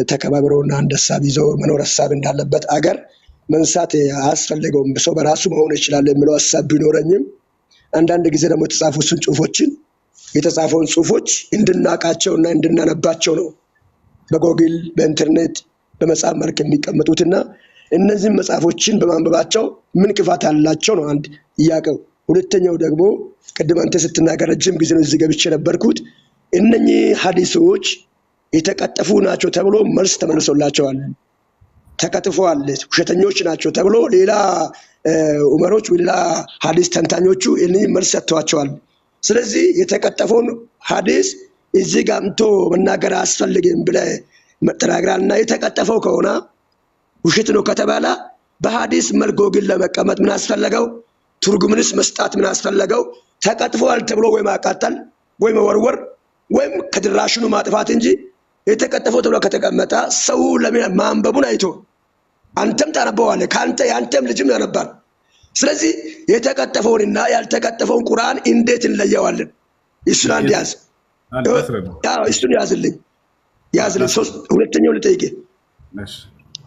ተከባብረውና አንድ ሀሳብ ይዘው መኖር ሀሳብ እንዳለበት አገር መንሳት አያስፈልገውም፣ ሰው በራሱ መሆን ይችላል የሚለው ሀሳብ ቢኖረኝም አንዳንድ ጊዜ ደግሞ የተጻፉትን ጽሁፎችን የተጻፈውን ጽሁፎች እንድናቃቸው እና እንድናነባቸው ነው በጎግል፣ በኢንተርኔት፣ በመጽሐፍ መልክ የሚቀመጡትና እነዚህም መጽሐፎችን በማንበባቸው ምን ክፋት አላቸው ነው አንድ ጥያቄው። ሁለተኛው ደግሞ ቅድም አንተ ስትናገር ረጅም ጊዜ ነው እዚህ ገብቼ ነበርኩት። እነኚህ ሀዲሶች የተቀጠፉ ናቸው ተብሎ መልስ ተመልሶላቸዋል። ተቀጥፈዋል፣ ውሸተኞች ናቸው ተብሎ ሌላ ዑመሮች፣ ሌላ ሀዲስ ተንታኞቹ እነኚህ መልስ ሰጥተዋቸዋል። ስለዚህ የተቀጠፈውን ሀዲስ እዚህ ጋር አምጥቶ መናገር አያስፈልግም ብለህ ተናግራል እና የተቀጠፈው ከሆነ ውሸት ነው ከተባለ በሀዲስ መልክ ጎግል ለመቀመጥ ምን አስፈለገው? ትርጉምንስ መስጣት ምን አስፈለገው? ተቀጥፈዋል ተብሎ ወይ ማቃጠል ወይ መወርወር ወይም ከድራሽኑ ማጥፋት እንጂ የተቀጠፈው ተብሎ ከተቀመጠ ሰው ለምን ማንበቡን አይቶ አንተም ታነበዋለህ፣ ከአንተ የአንተም ልጅም ያነባል። ስለዚህ የተቀጠፈውንና ያልተቀጠፈውን ቁርአን እንዴት እንለየዋለን? እሱን አንድ ያዝ፣ እሱን ያዝልኝ፣ ያዝልኝ። ሁለተኛው ልጠይቅህ፣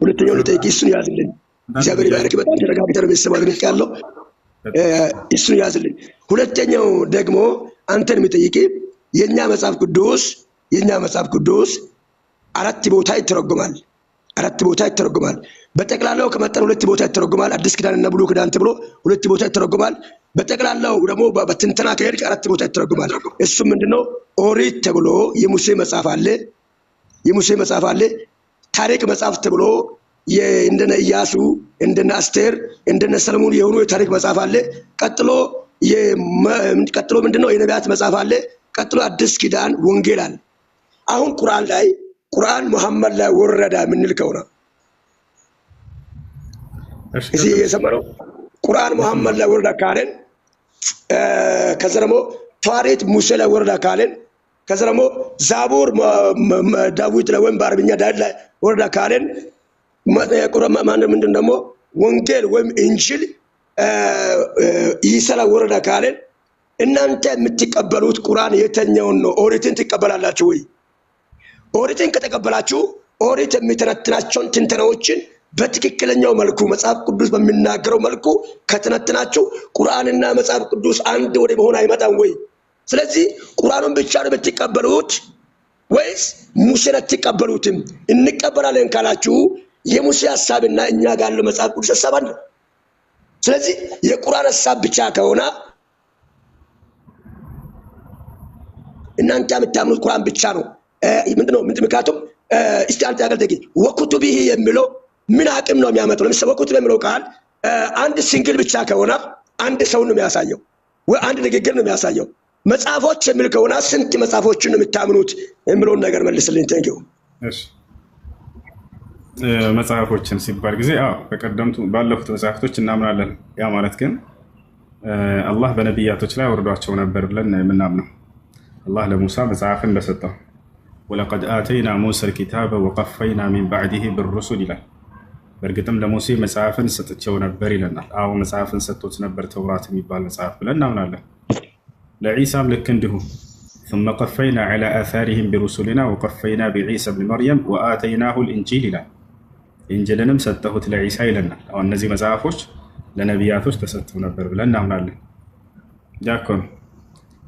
ሁለተኛው ልጠይቅህ፣ እሱን ያዝልኝ። እግዚአብሔር ይባርክ። በጣም ተረጋግተህ ነው ቤተሰብ አድንቄያለሁ። እሱን ያዝልኝ። ሁለተኛው ደግሞ አንተን የሚጠይቅህ የኛ መጽሐፍ ቅዱስ የኛ መጽሐፍ ቅዱስ 4 ቦታ ይተረጎማል። 4 ቦታ ይተረጎማል። በጠቅላላው ከመጠን 2 ቦታ ይተረጎማል። አዲስ ኪዳንና ብሉይ ኪዳን ተብሎ 2 ቦታ ይተረጎማል። በጠቅላላው ደግሞ በትንተና ከሄድክ 4 ቦታ ይተረጎማል። እሱ ምንድነው? ኦሪት ተብሎ የሙሴ መጽሐፍ አለ። የሙሴ መጽሐፍ አለ። ታሪክ መጽሐፍ ተብሎ እንደነ ኢያሱ፣ እንደነ አስቴር፣ እንደነ ሰለሞን የሆኑ የታሪክ መጽሐፍ አለ። ቀጥሎ ቀጥሎ ምንድነው? የነቢያት መጽሐፍ አለ። ቀጥሎ አዲስ ኪዳን ወንጌል አለ። አሁን ቁርአን ላይ ቁርአን መሐመድ ላይ ወረዳ የምንል ከሆነ እዚህ የሰማነው ቁርአን መሐመድ ላይ ወረዳ ካለን፣ ከዛ ደግሞ ተዋሬት ሙሴ ላይ ወረዳ ካለን፣ ከዛ ደግሞ ዛቡር ዳዊት ላይ ወይም በአረብኛ ዳዊት ላይ ወረዳ ካለን፣ ምንድን ደግሞ ወንጌል ወይም እንጂል ኢሳ ላይ ወረዳ ካለን፣ እናንተ የምትቀበሉት ቁርአን የተኛውን ነው? ኦሪትን ትቀበላላችሁ ወይ? ኦሪትን ከተቀበላችሁ ኦሪት የሚተነትናቸውን ትንተናዎችን በትክክለኛው መልኩ መጽሐፍ ቅዱስ በሚናገረው መልኩ ከተነትናችሁ ቁርአንና መጽሐፍ ቅዱስ አንድ ወደ መሆን አይመጣም ወይ? ስለዚህ ቁርአኑን ብቻ ነው የምትቀበሉት ወይስ ሙሴን አትቀበሉትም? እንቀበላለን ካላችሁ የሙሴ ሐሳብና እኛ ጋር ያለው መጽሐፍ ቅዱስ ሐሳብ አንድ ነው። ስለዚህ የቁርአን ሐሳብ ብቻ ከሆነ እናንተ የምታምኑት ቁርአን ብቻ ነው። ምንድነው? ምክንያቱም እስቲ አንተ ያገልጠቂ ወኩቱቢሂ የሚለው ምን አቅም ነው የሚያመጣው? ለምሳሌ ወኩቱብ የሚለው ቃል አንድ single ብቻ ከሆነ አንድ ሰው ነው የሚያሳየው ወይ አንድ ንግግር ነው የሚያሳየው። መጽሐፎች የሚል ከሆነ ስንት መጽሐፎችን ነው የምታምኑት የሚለውን ነገር መልስልኝ። Thank you። እሺ፣ መጽሐፎችን ሲባል ጊዜ አዎ በቀደምቱ ባለፉት መጽሐፍቶች እናምናለን። ያ ማለት ግን አላህ በነቢያቶች ላይ አውርዷቸው ነበር ብለን የምናምነው። አላህ ለሙሳ መጽሐፍን እንደሰጠው ወለቀድ አተይና ሙሳ ልኪታበ ወቀፈይና ሚን ባዕዲህ ብሩሱል ይላል። በእርግጥም ለሙሴ መጽሐፍን ሰጥቼው ነበር ይለናል። አዎ መጽሐፍን ሰጥቶት ነበር፣ ተውራት የሚባል መጽሐፍ ብለን እናምናለን። ለዒሳም ልክ እንዲሁ ثم قفينا على آثارهم برسلنا وقفينا بعيسى بن مريم وآتيناه الإنجيل ይላል። ኢንጂልንም ሰጠሁት ለዒሳ ይለናል። አሁን እነዚህ መጽሐፎች ለነቢያቶች ተሰጥተው ነበር ብለን እናምናለን። ዲያቆን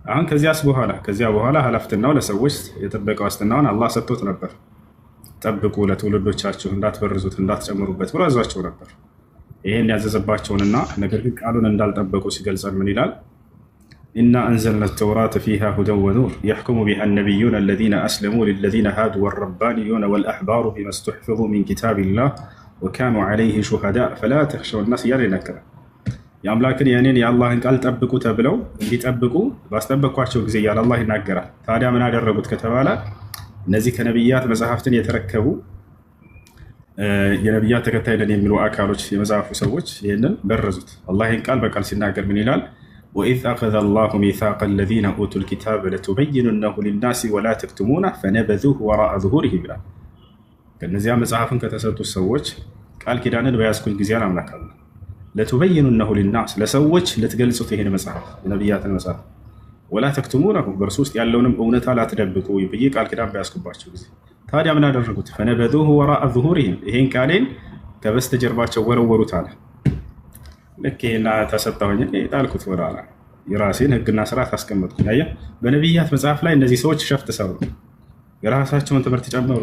አሁን ከዚያ በኋላ ኃላፊነቱ ለሰዎች የጥበቃ ዋስትናውን አላህ ሰጥቶት ነበር። ጠብቁ ለትውልዶቻችሁ እንዳትበርዙት እንዳትጨምሩበት ብሎ አዟቸው ነበር። ይሄን ያዘዘባቸውንና ነገር ግን ቃሉን እንዳልጠበቁ ሲገልጸን ምን ይላል? إنا أنزلنا التوراة فيها هدى ونور يحكم بها النبيون الذين أسلموا للذين هادوا والربانيون والأحبار بما استحفظوا من كتاب الله وكانوا عليه شهداء فلا تخشوا الناس እያለ ይናገራል። የአምላክን የእኔን የአላህን ቃል ጠብቁ ተብለው እንዲጠብቁ ባስጠበቅኳቸው ጊዜ እያለ አላህ ይናገራል። ታዲያ ምን አደረጉት ከተባለ እነዚህ ከነቢያት መጽሐፍትን የተረከቡ የነቢያት ተከታይ ነን የሚሉ አካሎች የመጽሐፉ ሰዎች ይህንን በረዙት። አላህ ይህን ቃል በቃል ሲናገር ምን ይላል? وإذ أخذ الله ميثاق الذين أوتوا الكتاب لتبيننه للناس ولا تكتمونه فنبذوه وراء ظهورهم ይላል። ከእነዚያ መጽሐፍን ከተሰጡት ሰዎች ቃል ኪዳንን በያዝኩኝ ጊዜ አምላክ አለ ለቱበይኑነሁ ሊናስ ለሰዎች ልትገልጹት ይሄን መጽሐፍ የነቢያትን መጽሐፍ ወላ ተክቱሙነሁ በእርሱ ውስጥ ያለውንም እውነታ ላትደብቁ ብዬ ቃል ኪዳን በያዝኩባቸው ጊዜ ታዲያ ምን አደረጉት? ፈነበዙሁ ወራአ ዙሁሪሂም ይሄን ቃሌን ከበስተጀርባቸው ወረወሩት አለ። ልክ ይሄን ተሰጠሁኝ ጣልኩት ወደኋላ የራሴን ሕግና ስርዓት አስቀመጥኩኝ። አየህ፣ በነቢያት መጽሐፍ ላይ እነዚህ ሰዎች ሸፍጥ ሰሩ፣ የራሳቸውን ትምህርት ጨመሩ።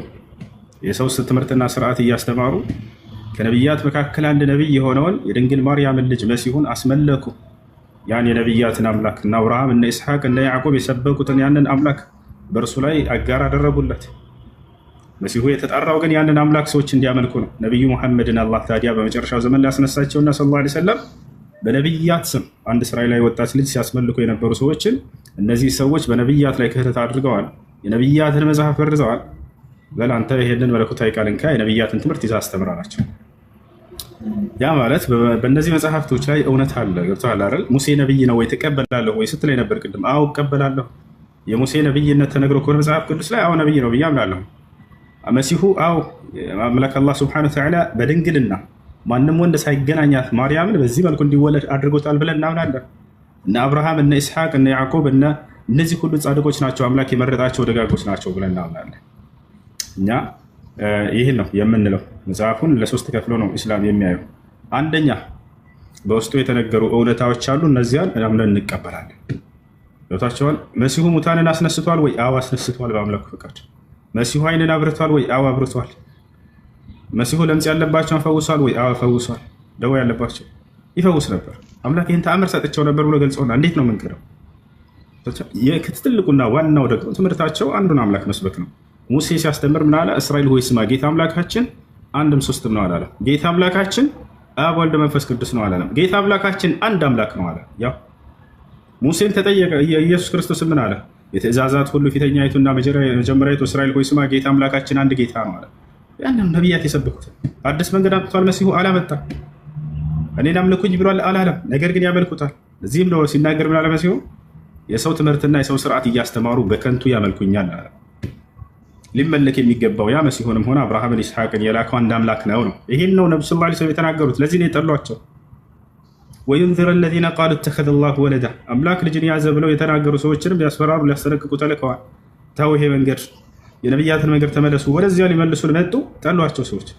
የሰው ትምህርትና ስርዓት እያስተማሩ ከነቢያት መካከል አንድ ነቢይ የሆነውን የድንግል ማርያምን ልጅ መሲሁን አስመለኩ። ያን የነቢያትን አምላክ እነ አብርሃም እነ ኢስሐቅ እነ ያዕቆብ የሰበኩትን ያንን አምላክ በእርሱ ላይ አጋር አደረጉለት። መሲሁ የተጠራው ግን ያንን አምላክ ሰዎች እንዲያመልኩ ነው። ነቢዩ ሙሐመድን አላህ ታዲያ በመጨረሻው ዘመን ሊያስነሳቸውና ሰለላሁ ዐለይሂ ወሰለም በነቢያት ስም አንድ እስራኤላዊ ወጣት ልጅ ሲያስመልኩ የነበሩ ሰዎችን እነዚህ ሰዎች በነቢያት ላይ ክህደት አድርገዋል፣ የነቢያትን መጽሐፍ በርዘዋል፣ በል አንተ ይሄንን መለኮታዊ ቃል እንካ የነቢያትን ትምህርት ይዘህ አስተምር አላቸው። ያ ማለት በእነዚህ መጽሐፍቶች ላይ እውነት አለ። ገብቶሃል አይደል? ሙሴ ነብይ ነው ወይ ትቀበላለህ ወይ ስትለኝ ነበር ቅድም። አዎ እቀበላለሁ። የሙሴ ነብይነት ተነግሮ ከሆነ መጽሐፍ ቅዱስ ላይ አዎ ነብይ ነው ብዬ አምናለሁ። መሲሁ አው አምላክ አላህ ስብሐነ ወተዓላ በድንግልና ማንም ወንድ ሳይገናኛት ማርያምን በዚህ መልኩ እንዲወለድ አድርጎታል ብለን እናምናለን። እነ አብርሃም፣ እነ ኢስሐቅ፣ እነ ያዕቆብ፣ እነ እነዚህ ሁሉ ጻድቆች ናቸው፣ አምላክ የመረጣቸው ደጋጎች ናቸው ብለን እናምናለን። እኛ ይህን ነው የምንለው። መጽሐፉን ለሶስት ከፍሎ ነው ኢስላም የሚያየው። አንደኛ በውስጡ የተነገሩ እውነታዎች አሉ፣ እነዚያን አምነን እንቀበላለን። ገብታችኋል? መሲሁ ሙታንን አስነስቷል ወይ? አዎ አስነስቷል፣ በአምላኩ ፈቃድ። መሲሁ ዓይንን አብርቷል ወይ? አዎ አብርቷል። መሲሁ ለምጽ ያለባቸውን ፈውሷል ወይ? አዎ ፈውሷል። ደዌ ያለባቸው ይፈውስ ነበር። አምላክ ይህን ተአምር ሰጥቸው ነበር ብሎ ገልጾና እንዴት ነው የምንክደው? ትልቁና ዋናው ደግሞ ትምህርታቸው አንዱን አምላክ መስበክ ነው። ሙሴ ሲያስተምር ምን አለ? እስራኤል ሆይ ስማ፣ ጌታ አምላካችን አንድም ሶስትም ነው አላለም። ጌታ አምላካችን አብ፣ ወልድ፣ መንፈስ ቅዱስ ነው አላለም። ጌታ አምላካችን አንድ አምላክ ነው አለ። ያው ሙሴም ተጠየቀ። ኢየሱስ ክርስቶስ ምን አለ? የትእዛዛት ሁሉ ፊተኛይቱና መጀመሪያይቱ እስራኤል ሆይ ስማ፣ ጌታ አምላካችን አንድ ጌታ ነው አለ። ያንም ነቢያት የሰበኩት አዲስ መንገድ አምጥቷል መሲሁ አላመጣም። እኔን አምልኩኝ ብሏል አላለም። ነገር ግን ያመልኩታል። እዚህም ነው ሲናገር ምን አለ መሲሁ? የሰው ትምህርትና የሰው ስርዓት እያስተማሩ በከንቱ ያመልኩኛል አለ። ሊመለክ የሚገባው ያ መሲሁንም ሆነ አብርሃምን ይስሐቅን የላከው አንድ አምላክ ነው ነው። ይህን ነው ነብ ስ ላ ሰለም የተናገሩት። ለዚህ ነው የጠሏቸው። ወዩንዚረ ለዚነ ቃሉ እተኸዘ ላሁ ወለዳ፣ አምላክ ልጅን ያዘ ብለው የተናገሩ ሰዎችንም ሊያስፈራሩ ሊያስጠነቅቁ ተልከዋል። ተው ይሄ መንገድ የነቢያትን መንገድ ተመለሱ። ወደዚያ ሊመልሱን መጡ፣ ጠሏቸው ሰዎች።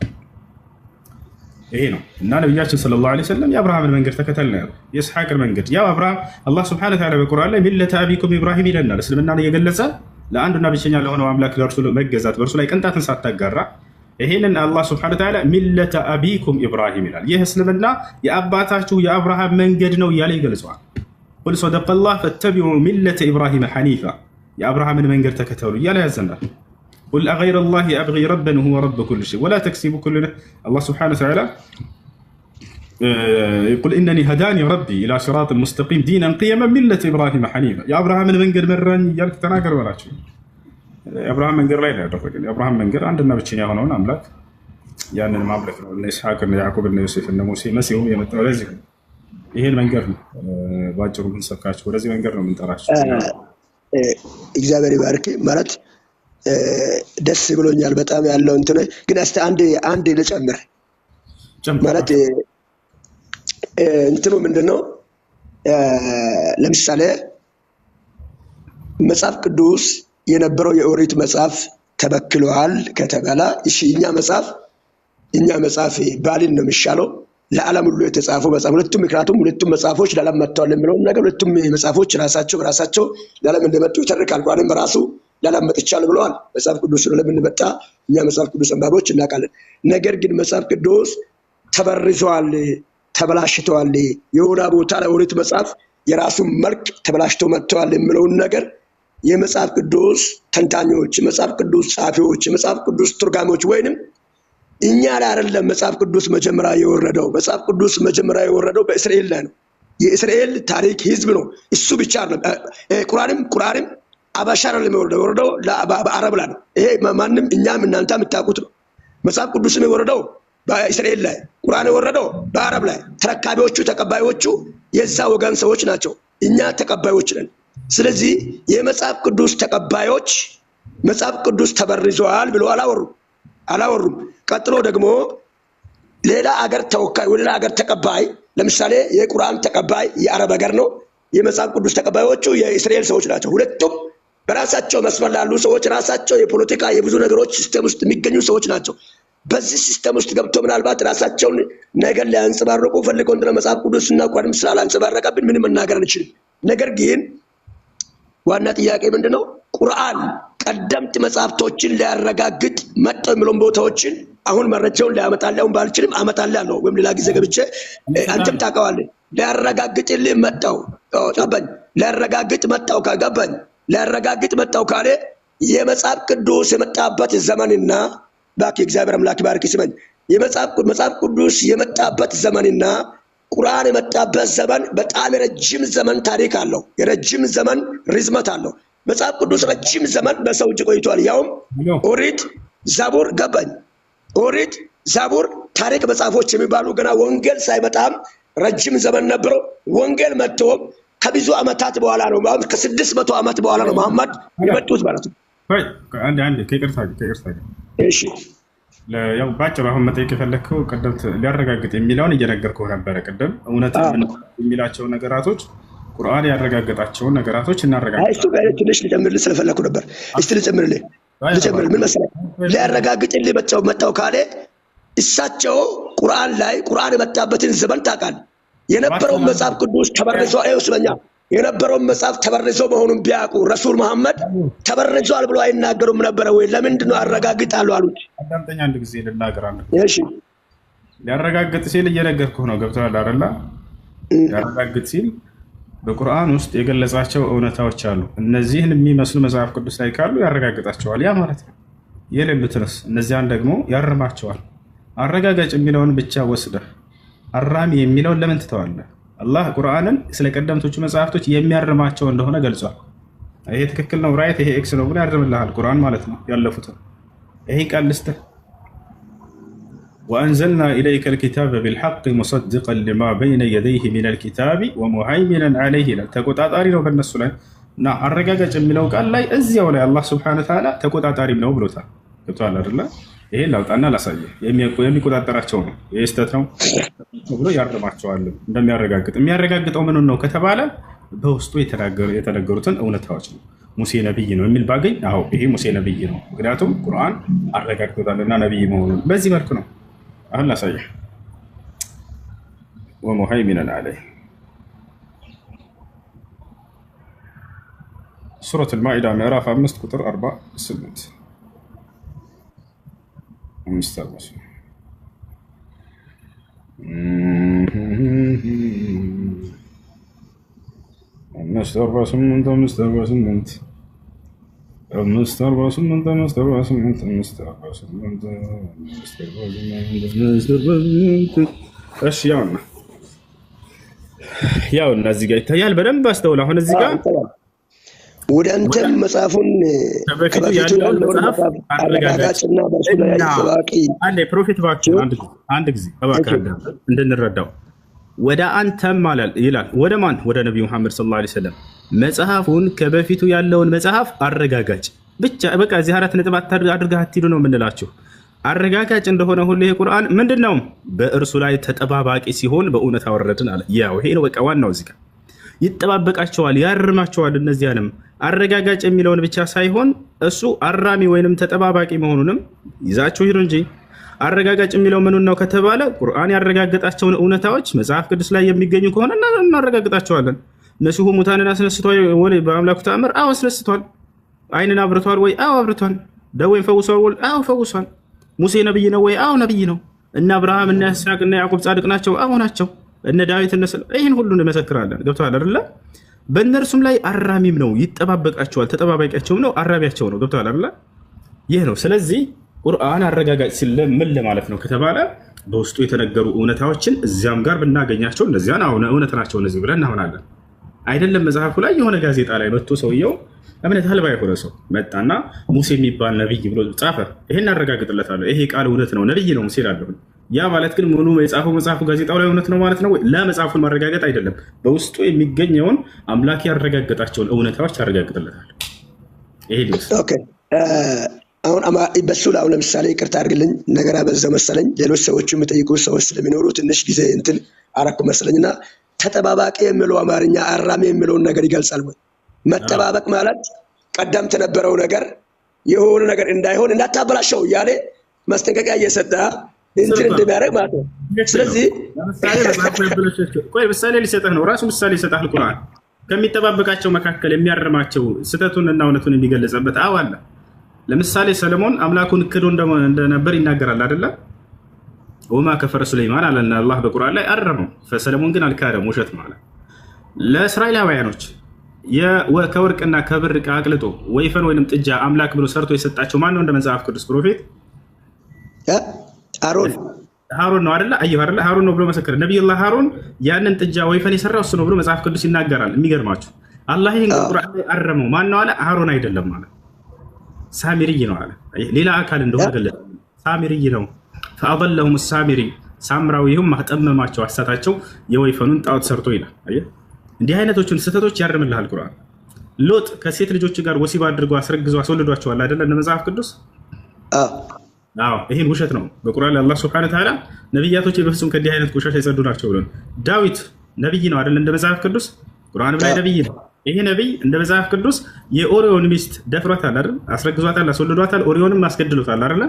ይሄ ነው እና ነቢያችን ሰለላሁ ዐለይሂ ወሰለም የአብርሃምን መንገድ ተከተል ነው ያሉት፣ የኢስሐቅን መንገድ። ያው አብርሃም አላህ ሱብሓነሁ ወተዓላ በቁርአን ላይ ሚለተ አቢኩም ኢብራሂም ይለናል። እስልምናን እየገለጸ ለአንዱና ብቸኛ ለሆነው አምላክ ለእርሱ መገዛት በእርሱ ላይ ቅንጣትን ሳታጋራ ይሄንን አላህ ሱብሓነሁ ወተዓላ ሚለተ አቢኩም ኢብራሂም ይላል። ይህ እስልምና የአባታችሁ የአብርሃም መንገድ ነው እያለ ይገልጸዋል። ቁል ሰደቀላህ ፈተቢዑ ሚለተ ኢብራሂም ሐኒፋ፣ የአብርሃምን መንገድ ተከተሉ እያለ ያዘናል። قل أغير الله أبغي ربا وهو رب كل شيء ولا تكسب كل الله سبحانه وتعالى يقول إنني هداني ربي إلى صراط مستقيم دينا قيما ملة إبراهيم حنيفا። የአብርሃምን መንገድ መራኝ እያልክ ተናገር በላቸው። የአብርሃም መንገድ ላይ ነው ያደረገን። የአብርሃም መንገድ አንድና ብቸኛ የሆነውን አምላክ ያንን ማምለክ ነው። እነ ይስሐቅ፣ እነ ያዕቆብ፣ እነ ዮሴፍ፣ እነ ሙሴ መሲሁም የመጣው ለዚህ ነው። ይሄን መንገድ ነው በአጭሩ የምንሰብካቸው፣ ወደዚህ መንገድ ነው የምንጠራቸው። እግዚአብሔር ይባርክ። ማለት ደስ ብሎኛል በጣም ያለው እንትን። ግን እስቲ አንድ ልጨምር። ማለት እንትኑ ምንድን ነው? ለምሳሌ መጽሐፍ ቅዱስ የነበረው የኦሪት መጽሐፍ ተበክሏል ከተባለ፣ እሺ እኛ መጽሐፍ ባልን ነው የሚሻለው ለዓለም ሁሉ የተጻፈው መጽሐፍ ሁለቱም፣ ምክንያቱም ሁለቱም መጽሐፎች ለዓለም መጥተዋል የሚለውን ነገር ሁለቱም መጽሐፎች ራሳቸው በራሳቸው ለዓለም እንደመጡ ይተርካል። ቁርአንም በራሱ ለዓለም መጥቻለሁ ብለዋል። መጽሐፍ ቅዱስ ለምን እንደመጣ እኛ መጽሐፍ ቅዱስ አንባቢዎች እናውቃለን። ነገር ግን መጽሐፍ ቅዱስ ተበርዟል፣ ተበላሽተዋል፣ የሆነ ቦታ ላይ ኦሪት መጽሐፍ የራሱን መልክ ተበላሽቶ መጥተዋል የሚለውን ነገር የመጽሐፍ ቅዱስ ተንታኞች፣ የመጽሐፍ ቅዱስ ጸሐፊዎች፣ የመጽሐፍ ቅዱስ ተርጓሚዎች ወይንም እኛ ላይ አይደለም መጽሐፍ ቅዱስ መጀመሪያ የወረደው። መጽሐፍ ቅዱስ መጀመሪያ የወረደው በእስራኤል ላይ ነው። የእስራኤል ታሪክ ህዝብ ነው። እሱ ብቻ አይደለም። ቁርአንም አበሻ አይደለም የወረደው፣ የወረደው በአረብ ላይ ነው። ይሄ ማንም እኛም እናንተ የምታውቁት ነው። መጽሐፍ ቅዱስም የወረደው በእስራኤል ላይ፣ ቁርአን የወረደው በአረብ ላይ። ተረካቢዎቹ ተቀባዮቹ የዛ ወገን ሰዎች ናቸው። እኛ ተቀባዮች ነን። ስለዚህ የመጽሐፍ ቅዱስ ተቀባዮች መጽሐፍ ቅዱስ ተበርዟል ብሎ አላወሩም። ቀጥሎ ደግሞ ሌላ አገር ተወካይ ወደ ሌላ አገር ተቀባይ፣ ለምሳሌ የቁርአን ተቀባይ የአረብ ሀገር ነው። የመጽሐፍ ቅዱስ ተቀባዮቹ የእስራኤል ሰዎች ናቸው። ሁለቱም በራሳቸው መስመር ላሉ ሰዎች ራሳቸው የፖለቲካ የብዙ ነገሮች system ውስጥ የሚገኙ ሰዎች ናቸው። በዚህ system ውስጥ ገብቶ ምናልባት ራሳቸውን ነገር ሊያንጸባርቁ ፈልገው እንደሆነ መጽሐፍ ቅዱስ እና ቁርአንም ስላላንጸባረቀብን ምንም መናገር አንችልም። ነገር ግን ዋና ጥያቄ ምንድን ነው? ቁርአን ቀደምት መጽሐፍቶችን ሊያረጋግጥ መጣ የሚለውን ቦታዎችን አሁን መረጃውን ሊያመጣልህ አሁን ባልችልም አመጣልህ አለው፣ ወይም ሌላ ጊዜ ገብቼ አንተም ታውቀዋለህ። ሊያረጋግጥልህ መጣው ገባኝ። ሊያረጋግጥ መጣው ካገባኝ ሊያረጋግጥ መጣው ካለ የመጽሐፍ ቅዱስ የመጣበት ዘመንና፣ እባክህ እግዚአብሔር አምላክ ባርክ ስመኝ፣ የመጽሐፍ ቅዱስ የመጣበት ዘመንና ቁርአን የመጣበት ዘመን በጣም የረጅም ዘመን ታሪክ አለው። የረጅም ዘመን ርዝመት አለው። መጽሐፍ ቅዱስ ረጅም ዘመን በሰው እጅ ቆይቷል። ያውም ኦሪት፣ ዘቡር ገባኝ። ኦሪት፣ ዘቡር፣ ታሪክ መጽሐፎች የሚባሉ ገና ወንጌል ሳይመጣም ረጅም ዘመን ነበረው። ወንጌል መጥቶ ከብዙ ዓመታት በኋላ ነው፣ ከ600 ዓመት በኋላ ነው መሐመድ የመጡት ማለት ነው። አንድ አንድ ከይቅርታ ጋር እሺ ያው ባጭሩ አሁን መጠየቅ የፈለግከው ቅድም ሊያረጋግጥ የሚለውን እየነገርኩህ ነበረ። ቅድም እውነት የሚላቸው ነገራቶች ቁርአን ያረጋገጣቸውን ነገራቶች እሱ እናረጋግጣለን። ጋር ትንሽ ልጨምርልህ ስለፈለኩ ነበር። እስቲ ልጨምርልህ ልጨምርልህ ምን መሰለህ፣ ሊያረጋግጥልህ መጣው ካለ እሳቸው ቁርአን ላይ ቁርአን የመጣበትን ዘመን ታውቃለህ። የነበረውን መጽሐፍ ቅዱስ ተበርዞ ይኸው ስመኛ የነበረውን መጽሐፍ ተበርዞ መሆኑን ቢያውቁ ረሱል መሐመድ ተበርዟል ብሎ አይናገሩም ነበረ ወይ? ለምንድን ነው አረጋግጣለሁ አሉት? አዳምጠኝ አንድ ጊዜ ልናገር። አንድ ጊዜ እሺ ሊያረጋግጥ ሲል እየነገርኩህ ነው። ገብቶሃል አይደለ? ሊያረጋግጥ ሲል በቁርአን ውስጥ የገለጻቸው እውነታዎች አሉ። እነዚህን የሚመስሉ መጽሐፍ ቅዱስ ላይ ካሉ ያረጋግጣቸዋል። ያ ማለት ነው። የሌሉትንስ እነዚያን ደግሞ ያርማቸዋል። አረጋጋጭ የሚለውን ብቻ ወስደህ አራሚ የሚለውን ለምን ትተዋለህ? አላህ ቁርአንን ስለ ቀደምቶቹ መጽሐፍቶች የሚያርማቸው እንደሆነ ገልጿል። ይሄ ትክክል ነው right፣ ይሄ X ነው ብሎ ያርምልሃል ቁርአን ማለት ነው። ያለፉትን ይሄ ቃል ልስጥህ። وأنزلنا إليك الكتاب بالحق مصدقا لما بين يديه من الكتاب ومهيمنا عليه ይላል። ተቆጣጣሪ ነው በእነሱ ላይ እና አረጋጋጭ የሚለው ቃል ላይ እዚያው ላይ አላህ سبحانه وتعالى ተቆጣጣሪም ነው ብሎታል። ገብቶሃል አይደለ? ይሄን ላውጣና ላሳየህ። የሚቆጣጠራቸው ነው። ይሄ ስህተት ነው ብሎ ያርማቸዋል። እንደሚያረጋግጥ የሚያረጋግጠው ምኑን ነው ከተባለ በውስጡ የተነገሩትን እውነታዎች ነው። ሙሴ ነብይ ነው የሚል ባገኝ፣ አዎ ይሄ ሙሴ ነብይ ነው፣ ምክንያቱም ቁርአን አረጋግጦታልና ነብይ መሆኑን። በዚህ መልኩ ነው። አሁን ላሳየህ። ومهيمنا عليه ሱረት አልማኢዳ ምዕራፍ 5 ቁጥር 48 5 48 5 48 5 48 5 48 5 48 5 48 5 48 5 48። እሺ ያውና ያውና እዚህ ጋር ይታያል። በደንብ አስተውል። አሁን እዚህ ጋር ወደ አንተም መጽሐፉን ከበፊቱ ከበፊቱ ያለውን ያለውን መጽሐፍ መጽሐፍ አረጋጋጭ አረጋጋጭና በእርሱ ላይ እና ጠባቂ አንዴ prophet እባክህ አንድ ጊዜ እባክህ እንድንረዳው ወደ አንተም ይላል። ወደ ማን? ወደ ነቢዩ መሐመድ صلى الله عليه وسلم መጽሐፉን ከበፊቱ ያለውን መጽሐፍ አረጋጋጭ ብቻ በቃ እዚህ አራት ነጥብ አድርገህ አትሂዱ ነው የምንላችሁ። አረጋጋጭ እንደሆነ ሁሉ ይሄ ቁርአን ምንድን ነው? በእርሱ ላይ ተጠባባቂ ሲሆን በእውነት አወረድን አለ። ያው ይሄ ነው በቃ ዋናው እዚህ ጋር ይጠባበቃቸዋል፣ ያርማቸዋል። እነዚያንም አረጋጋጭ የሚለውን ብቻ ሳይሆን እሱ አራሚ ወይንም ተጠባባቂ መሆኑንም ይዛችሁ ሂዱ እንጂ አረጋጋጭ የሚለው ምኑን ነው ከተባለ ቁርአን ያረጋገጣቸውን እውነታዎች መጽሐፍ ቅዱስ ላይ የሚገኙ ከሆነ እናረጋግጣቸዋለን። መሲሁ ሙታንን አስነስቷል ወይ በአምላኩ ተአምር? አዎ አስነስቷል። ዓይንን አብርቷል ወይ? አዎ አብርቷል። ደዌን ፈውሷል ወይ? አዎ ፈውሷል። ሙሴ ነብይ ነው ወይ? አዎ ነብይ ነው። እነ አብርሃም እነ ይስሐቅ እነ ያዕቆብ ጻድቅ ናቸው? አዎ ናቸው። እነ ዳዊት እነ ይህን ሁሉ እንመሰክራለን። ገብቶሃል አይደለ? በእነርሱም ላይ አራሚም ነው፣ ይጠባበቃቸዋል። ተጠባባቂያቸውም ነው፣ አራሚያቸው ነው። ገብቶሃል አይደለ? ይህ ነው። ስለዚህ ቁርአን አረጋጋጭ ሲል ምን ለማለት ነው ከተባለ በውስጡ የተነገሩ እውነታዎችን እዚያም ጋር ብናገኛቸው እነዚያን አሁን እውነት ናቸው እነዚህ ብለን እናምናለን። አይደለም መጽሐፉ ላይ የሆነ ጋዜጣ ላይ መጥቶ ሰውየው እምነት አልባ የሆነ ሰው መጣና ሙሴ የሚባል ነብይ ብሎ ጻፈ። ይሄን አረጋግጥለታለሁ፣ ይሄ ቃል እውነት ነው፣ ነብይ ነው ሙሴ እላለሁ። ያ ማለት ግን ሙሉ የጻፈው መጽሐፉ ጋዜጣው ላይ እውነት ነው ማለት ነው ወይ? ለመጽሐፉን ማረጋገጥ አይደለም፣ በውስጡ የሚገኘውን አምላክ ያረጋገጣቸውን እውነታዎች አረጋግጥለታለሁ። ይሄ ሊወስድ okay አሁን በሱ ላይ አሁን ለምሳሌ ይቅርታ አድርግልኝ ነገር አበዛው መሰለኝ። ሌሎች ሰዎች የሚጠይቁ ሰዎች ስለሚኖሩ ትንሽ ጊዜ እንትን አረኩ መሰለኝና ተጠባባቂ የሚለው አማርኛ አራሚ የሚለውን ነገር ይገልጻል ወይ? መጠባበቅ ማለት ቀደምት የነበረው ነገር የሆነ ነገር እንዳይሆን እንዳታበላሸው እያለ ማስጠንቀቂያ እየሰጠ እንትን እንደሚያደርግ ማለት ነው። ስለዚህ ለምሳሌ መጽሐፉ ያበላሻቸው ቆይ ምሳሌ ሊሰጥህ ነው። ራሱ ምሳሌ ይሰጥሃል። ቁርአን ከሚጠባበቃቸው መካከል የሚያርማቸው ስህተቱን እና እውነቱን የሚገለጽበት አዎ አለ። ለምሳሌ ሰለሞን አምላኩን ክዶ እንደነበር ይናገራል አይደለ? ወማ ከፈረ ሱለይማን አለና አላህ በቁርአን ላይ አረመው። ሰለሞን ግን አልካደም፣ ውሸት ማለት ለእስራኤላውያኖች ከወርቅና ከብር ዕቃ አቅልጦ ወይፈን ወይንም ጥጃ አምላክ ብሎ ሰርቶ የሰጣቸው ማን ነው? እንደ መጽሐፍ ቅዱስ prophet አሮን ሃሮን ነው አይደለ? አየሁ አይደለ? ሃሮን ነው ብሎ መሰከረ። ነቢዩላህ ሃሮን ያንን ጥጃ ወይፈን የሰራው እሱ ነው ብሎ መጽሐፍ ቅዱስ ይናገራል። የሚገርማችሁ አላህ ይህን ቁርአን ላይ አረመው። ማን ነው አለ? ሃሮን አይደለም አለ፣ ሳሚሪይ ነው አለ። ሌላ አካል እንደሆነ ገለጸ። ሳሚሪይ ነው። فأضلهم السامري ሳምራዊሁም አጠመማቸው፣ አሳታቸው የወይፈኑን ጣዖት ሰርቶ ይላል። አየህ፣ እንዲህ አይነቶቹን ስህተቶች ያርምልሃል ቁርአን። ሎጥ ከሴት ልጆች ጋር ወሲብ አድርጎ አስረግዞ አስወልዷቸዋል አይደለ? እንደ መጽሐፍ ቅዱስ አዎ ይህን ውሸት ነው። በቁርአን ላይ አላህ ሱብሓነሁ ወተዓላ ነቢያቶች በፍጹም ከእንዲህ አይነት ቆሻሻ የጸዱ ናቸው ብሎ፣ ዳዊት ነቢይ ነው አይደል? እንደ መጽሐፍ ቅዱስ ቁርአንም ላይ ነቢይ ነው። ይሄ ነቢይ እንደ መጽሐፍ ቅዱስ የኦሪዮን ሚስት ደፍሯታል አይደል? አስረግዟታል፣ አስወልዷታል፣ ኦሪዮንም አስገድሎታል አይደል?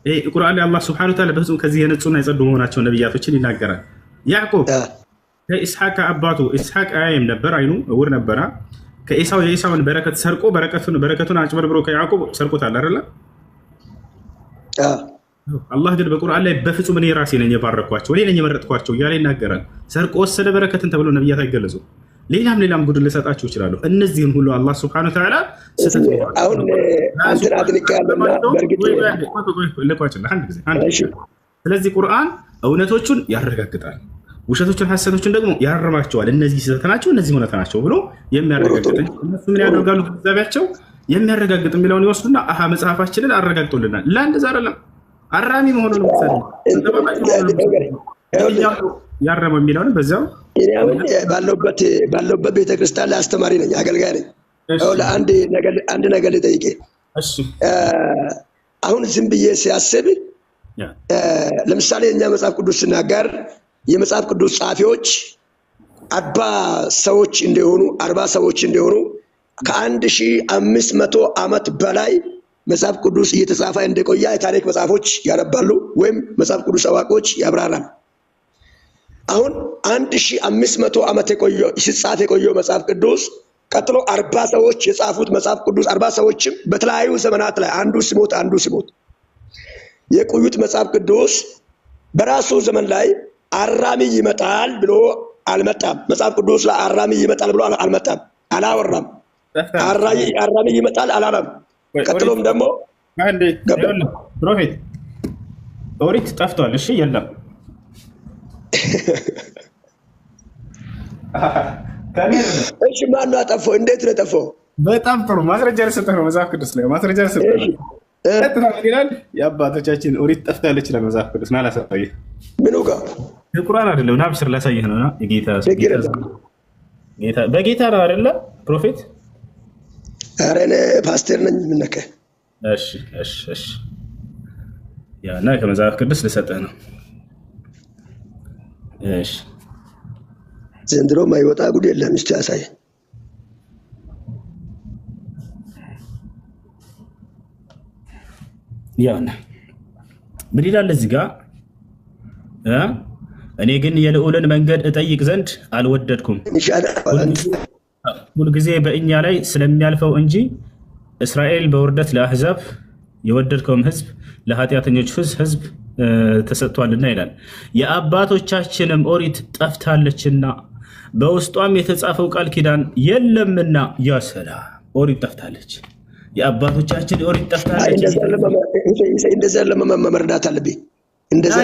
ይሄ ቁርአን ላይ አላህ ሱብሓነሁ ወተዓላ በፍጹም ከዚህ የነጹና የጸዱ መሆናቸውን ነቢያቶችን ይናገራል። ያዕቆብ ከኢስሐቅ አባቱ፣ ኢስሐቅ አያይም ነበር፣ አይኑ እውር ነበረ። ከኤሳው የኤሳውን በረከት ሰርቆ፣ በረከቱን አጭበርብሮ ከያዕቆብ ሰርቆታል አይደለ? አላህ ግን በቁርአን ላይ በፍጹም እኔ ራሴ ነኝ የባረኳቸው፣ እኔ ነኝ የመረጥኳቸው እያለ ይናገራል። ሰርቆ ወሰደ በረከትን ተብሎ ነቢያት አይገለጹም። ሌላም ሌላም ጉድ ልሰጣቸው ይችላሉ። እነዚህን ሁሉ አላህ ሱብሓነሁ ወተዓላ ስህተት አሁን አንተን አድንቄያለሁና በእርግጥ ልቋጭልህ አንድ ጊዜ አንድ ጊዜ። ስለዚህ ቁርአን እውነቶቹን ያረጋግጣል፣ ውሸቶችን ሐሰቶችን ደግሞ ያርማቸዋል። እነዚህ ስህተት ናቸው፣ እነዚህ እውነት ናቸው ብሎ የሚያረጋግጥ እንጂ እነሱ ምን ያደርጋሉ? ግንዛቤያቸው የሚያረጋግጥ የሚለውን ይወስዱና አሀ መጽሐፋችንን አረጋግጦልናል። ለእንደዛ አይደለም፣ አራሚ መሆኑን ምሳሌ ያረመው የሚለውን በዚያው እኔ አሁን ባለሁበት ቤተክርስቲያን ላይ አስተማሪ ነኝ፣ አገልጋይ ነኝ። ይኸውልህ አንድ ነገር ልጠይቅህ። አሁን ዝም ብዬ ሲያስብ ለምሳሌ እኛ መጽሐፍ ቅዱስ ስናገር የመጽሐፍ ቅዱስ ጸሐፊዎች 40 ሰዎች እንደሆኑ፣ 40 ሰዎች እንደሆኑ፣ ከ1500 ዓመት በላይ መጽሐፍ ቅዱስ እየተጻፈ እንደቆየ የታሪክ መጽሐፎች ያነባሉ ወይም መጽሐፍ ቅዱስ አዋቂዎች ያብራራል። አሁን 1500 ዓመት የቆየው፣ ሲጻፍ የቆየው መጽሐፍ ቅዱስ፣ ቀጥሎ 40 ሰዎች የጻፉት መጽሐፍ ቅዱስ፣ 40 ሰዎችም በተለያዩ ዘመናት ላይ አንዱ ሲሞት አንዱ ሲሞት የቆዩት መጽሐፍ ቅዱስ በራሱ ዘመን ላይ አራሚ ይመጣል ብሎ አልመጣም። መጽሐፍ ቅዱስ ላይ አራሚ ይመጣል ብሎ አልመጣም፣ አላወራም። አራሚ ይመጣል አላለም። ቀጥሎም ደግሞ Prophet፣ ኦሪት ጠፍቷል። እሺ የለም። እሺ ማነው ያጠፋው? እንዴት ነው የጠፋው? በጣም ጥሩ ማስረጃ ልሰጥህ ነው። መጽሐፍ ቅዱስ ላይ ማስረጃ ልሰጥህ ነው። ቀጥታ ምን ይላል? የአባቶቻችን ኦሪት ጠፍታለች ይላል መጽሐፍ ቅዱስ። ና ላሳየህ። ምኑ ጋር? ቁርአን አይደለም፣ ና ብስር ላሳየህ ነው። ና የጌታ ጌታ በጌታ ነው አይደለ Prophet? ኧረ እኔ ፓስተር ነኝ። ምን ነካህ? እሺ፣ ያ እና ከመጽሐፍ ቅዱስ ልሰጥህ ነው። እሺ። ዘንድሮ ማይወጣ ጉድ የለም። እስቲ ያሳይ። ያውና ምን ይላል እዚህ ጋር? እኔ ግን የልዑልን መንገድ እጠይቅ ዘንድ አልወደድኩም፣ ሁልጊዜ በእኛ ላይ ስለሚያልፈው እንጂ። እስራኤል በውርደት ለአሕዛብ፣ የወደድከውም ሕዝብ ለኃጢአተኞች ሕዝብ ተሰጥቷልና ይላል። የአባቶቻችንም ኦሪት ጠፍታለችና በውስጧም የተጻፈው ቃል ኪዳን የለምና። ያ ሰላም፣ ኦሪት ጠፍታለች። የአባቶቻችን ኦሪት ጠፍታለች። እንደዛ መረዳት አለብኝ። እንደዛ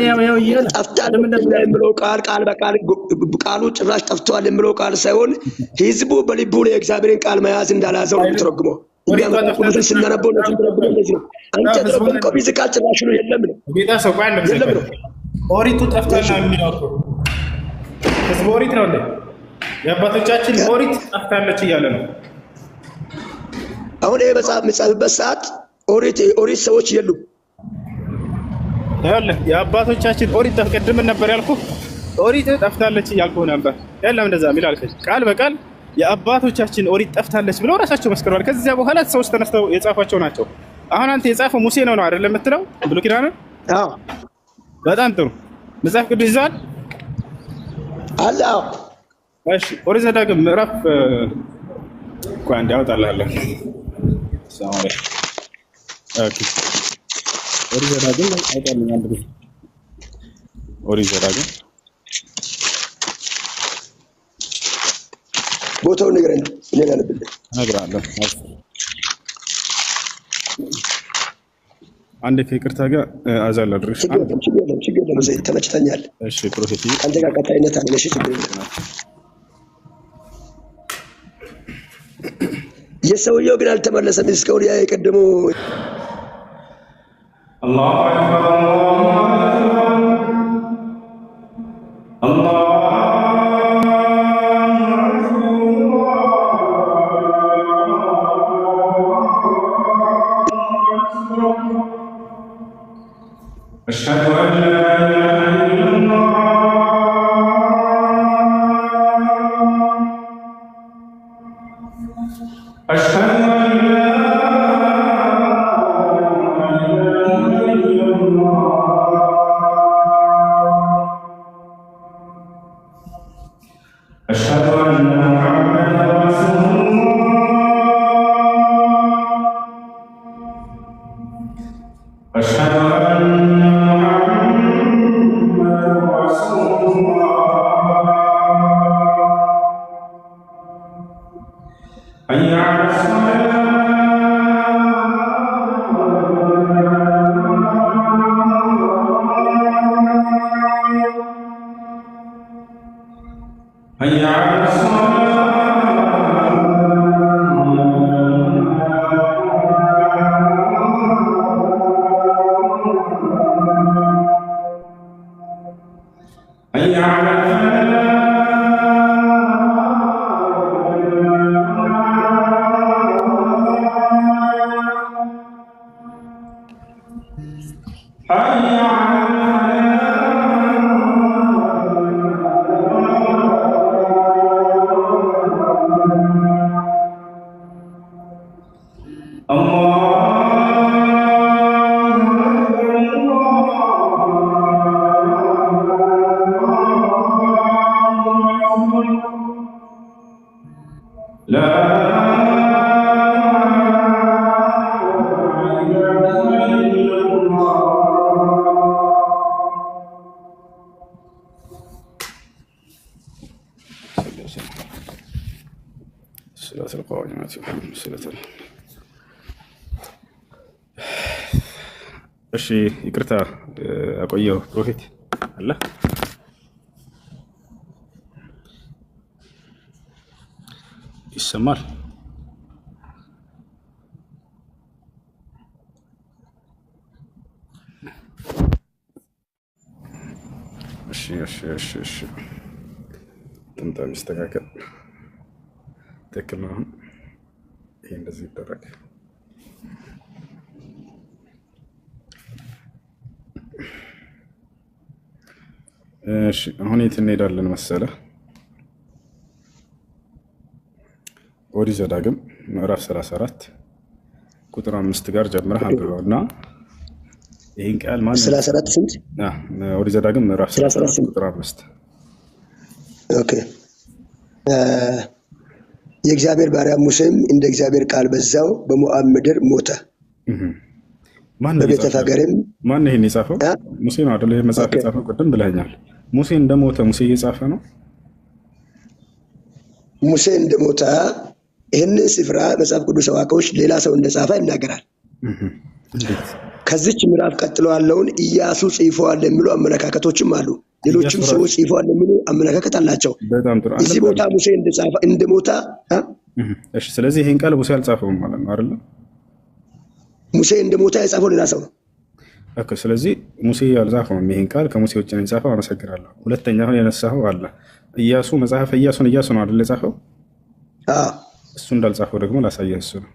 ጠፍታለች የሚለው ቃል ቃል በቃል ቃሉ ጭራሽ ጠፍተዋል የሚለው ቃል ሳይሆን ህዝቡ በልቡ ላይ የእግዚአብሔርን ቃል መያዝ እንዳልያዘው ነው የሚተረጉመው። እኛ መጽሐፍ ቅዱስን ስናነበው እነሱ ተረጉመው እንደዚህ ነው። አንተ የተረጎምከው physical ጭራሽ ነው የለም ነው። ጌታ ሰው ቆይ አንድ ጊዜ። የለም ነው። ኦሪቱ ጠፍቷል ነው የሚለው እኮ። ህዝቡ ኦሪት ነው እንዴ? የአባቶቻችን ኦሪት ጠፍታለች እያለ ነው። አሁን ይሄ መጽሐፍ የሚጻፍበት ሰዓት ኦሪት ሰዎች የሉም። ይኸውልህ የአባቶቻችን ኦሪት ቅድም ነበር ያልኩህ፣ ኦሪት ጠፍታለች እያልኩህ ነበር። የለም እንደዛ የሚል አልከኝ። ቃል በቃል የአባቶቻችን ኦሪት ጠፍታለች ብለው ራሳቸው መስክረዋል። ከዚያ በኋላ ሰዎች ተነስተው የጻፏቸው ናቸው። አሁን አንተ የጻፈው ሙሴ ነው ነው አይደለም የምትለው ብሉይ ኪዳንን? አዎ። በጣም ጥሩ። መጽሐፍ ቅዱስ ይዘዋል? አለ፣ አዎ። እሺ፣ ኦሪት ዘዳግም ምዕራፍ፣ ቆይ አንዴ አወጣልሃለሁ። ሰላም አለይኩም። Okay፣ ኦሪት ዘዳግም አውጣልኝ አንድ ጊዜ። ኦሪት ዘዳግም። ቦታውን ንገረኝ፣ እኔ ላነብልህ። እነግርሃለሁ። አንዴ ከይቅርታ ጋር አዛል ላድርግሽ። ችግር የለም፣ ችግር የለም፣ ችግር የለም። ዘይድ ተመችተኛል። እሺ Prophet። ከአንተ ጋር ቀጣይነት አለ። እሺ ችግር የለም። የሰውየው ግን አልተመለሰም እስካሁን ያ የቀደመው። الله أكبر، الله أكبر، الله أكبر. أشهد أن لا إله إلا الله أشهد أن لا إله إلا الله أشهد أن محمدا رسول الله أشهد أن محمدا رسول الله حي على الصلاة حي على الصلاة حي على الفلاح حي على الفلاح الله أكبر الله أكبر لا إله إلا الله. الصلاة القائمة الصلاة. እሺ ይቅርታ አቆየው። Prophet አለ ይሰማል? እሺ እሺ እሺ እሺ ጥምጣም ይስተካከል። ትክክል ነው። አሁን ይሄ እንደዚህ ይደረግ። እሺ አሁን የት እንሄዳለን መሰለ? ኦሪት ዘዳግም ምዕራፍ 34 ቁጥር 5 ጋር ጀምረህ አንብበው እና ይህን ቃል ማን 34 ስንት? ኦሪት ዘዳግም ምዕራፍ 34 34 ስንት? ቁጥር 5። Okay። የእግዚአብሔር ባሪያ ሙሴም እንደ እግዚአብሔር ቃል በዛው በሞዓብ ምድር ሞተ። ማን ነው በቤተ የጻፈው? ፋገርም ማን ነው ይሄን የጻፈው? አ? ሙሴ ነው አይደል? ይሄን መጽሐፍ Okay። የጻፈው ቅድም ብለኸኛል። ሙሴ እንደሞተ ሙሴ እየጻፈ ነው። ሙሴ እንደሞተ ይህንን ስፍራ መጽሐፍ ቅዱስ አዋቂዎች ሌላ ሰው እንደጻፈ ይናገራል። እንዴት? ከዚች ምዕራፍ ቀጥሎ ያለውን ኢያሱ ጽፎዋል የሚሉ አመለካከቶችም አሉ። ሌሎችም ኢያሱ ሰዎች ጽፈዋል የሚሉ አመለካከት አላቸው። በጣም ጥሩ። እዚህ ቦታ ሙሴ እንደጻፈ እንደሞተ አ? እሺ፣ ስለዚህ ይሄን ቃል ሙሴ አልጻፈውም ማለት ነው አይደለ? ሙሴ እንደሞተ የጻፈው ሌላ ሰው ነው። Okay፣ ስለዚህ ሙሴ አልጻፈውም። ይሄን ቃል ከሙሴ ውጭ ነው የጻፈው። አመሰግናለሁ። ሁለተኛ አሁን ያነሳኸው አለ ኢያሱ፣ መጽሐፈ ኢያሱን ኢያሱ ነው አይደል የጻፈው? አዎ። እሱ እንዳልጻፈው ደግሞ ላሳየህ። እሱ ነው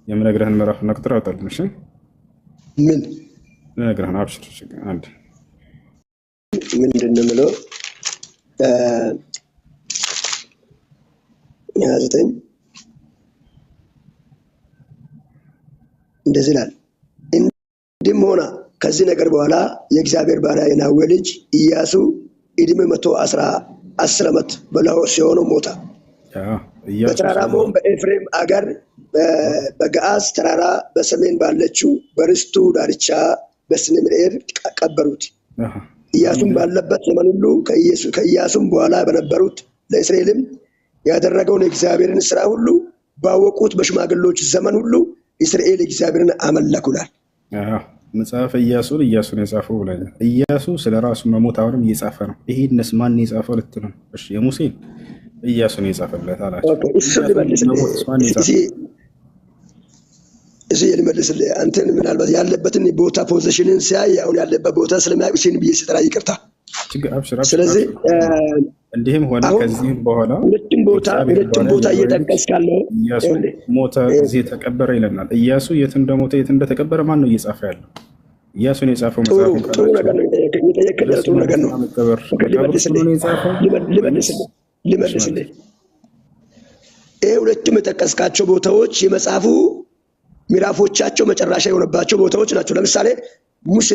የምነግርህን ምዕራፍና ቁጥር አውጣልኝ። እሺ ምን ልነግርህ ነው። አብሽር። እሺ፣ አንድ ምንድን ነው የምለው? 29 እንደዚህ ይላል። እንዲህም ሆነ ከዚህ ነገር በኋላ የእግዚአብሔር ባሪያ የናዌ ልጅ ኢያሱ ዕድሜ 110 ዓመት በላው ሲሆነው ሞተ። ኢያሱ በተራራማውም በኤፍሬም አገር በገዓስ ተራራ በሰሜን ባለችው በርስቱ ዳርቻ በስንምኤር ቀበሩት። ኢያሱም ባለበት ዘመን ሁሉ ከኢያሱም በኋላ በነበሩት ለእስራኤልም ያደረገውን የእግዚአብሔርን ስራ ሁሉ ባወቁት በሽማግሎች ዘመን ሁሉ እስራኤል እግዚአብሔርን አመለኩ ይላል። መጽሐፈ ኢያሱን ኢያሱን የጻፈው ብለኛል። ኢያሱ ስለ ራሱ መሞት አሁንም እየጻፈ ነው። ይሄንስ ማን የጻፈው ልትል ነው? እሺ የሙሴን ኢያሱን የጻፈለት አላቸው። Okay፣ እሱን ልመልስልህ። መሞትስ ማን የጻፈው? እዚህ ልመልስልህ። አንተን ምናልባት ያለበትን ቦታ position ን ሲያይ አሁን ያለበት ቦታ ስለሚያውቅ ሲን ብዬ ስጠራ ይቅርታ። ችግር አብሽር፣ አብሽር፣ ስለዚህ አብሽር። እንዲህም ሆነ አሁን ከዚህም በኋላ ሁለቱም ቦታ እግዚአብሔር ሁለቱም ባሪያ ቦታ የናዌ ልጅ እየጠቀስክ ያለው ኢያሱ ይኸውልህ፣ ሞተ፣ እዚህ ተቀበረ ይለናል። ኢያሱ የት እንደሞተ የት እንደተቀበረ ማን ነው እየጻፈ ያለው? ኢያሱን የጻፈው ጥሩ መጽሐፉን ጥሩ ካላችሁ ነገር ነው የጠየቀኝ፣ ስለ እሱ ጥሩ ነገር ነው። መሞትና መቀበር okay፣ መቃብር ውስጥ ልመልስልህ ነው የጻፈው ወይንስ? ልመልስልህ እሺ ልመልስልህ። መልስ። ይሄ ሁለቱም የጠቀስካቸው ቦታዎች የመጽሐፉ ምዕራፎቻቸው መጨረሻ የሆነባቸው ቦታዎች ናቸው። ለምሳሌ ሙሴ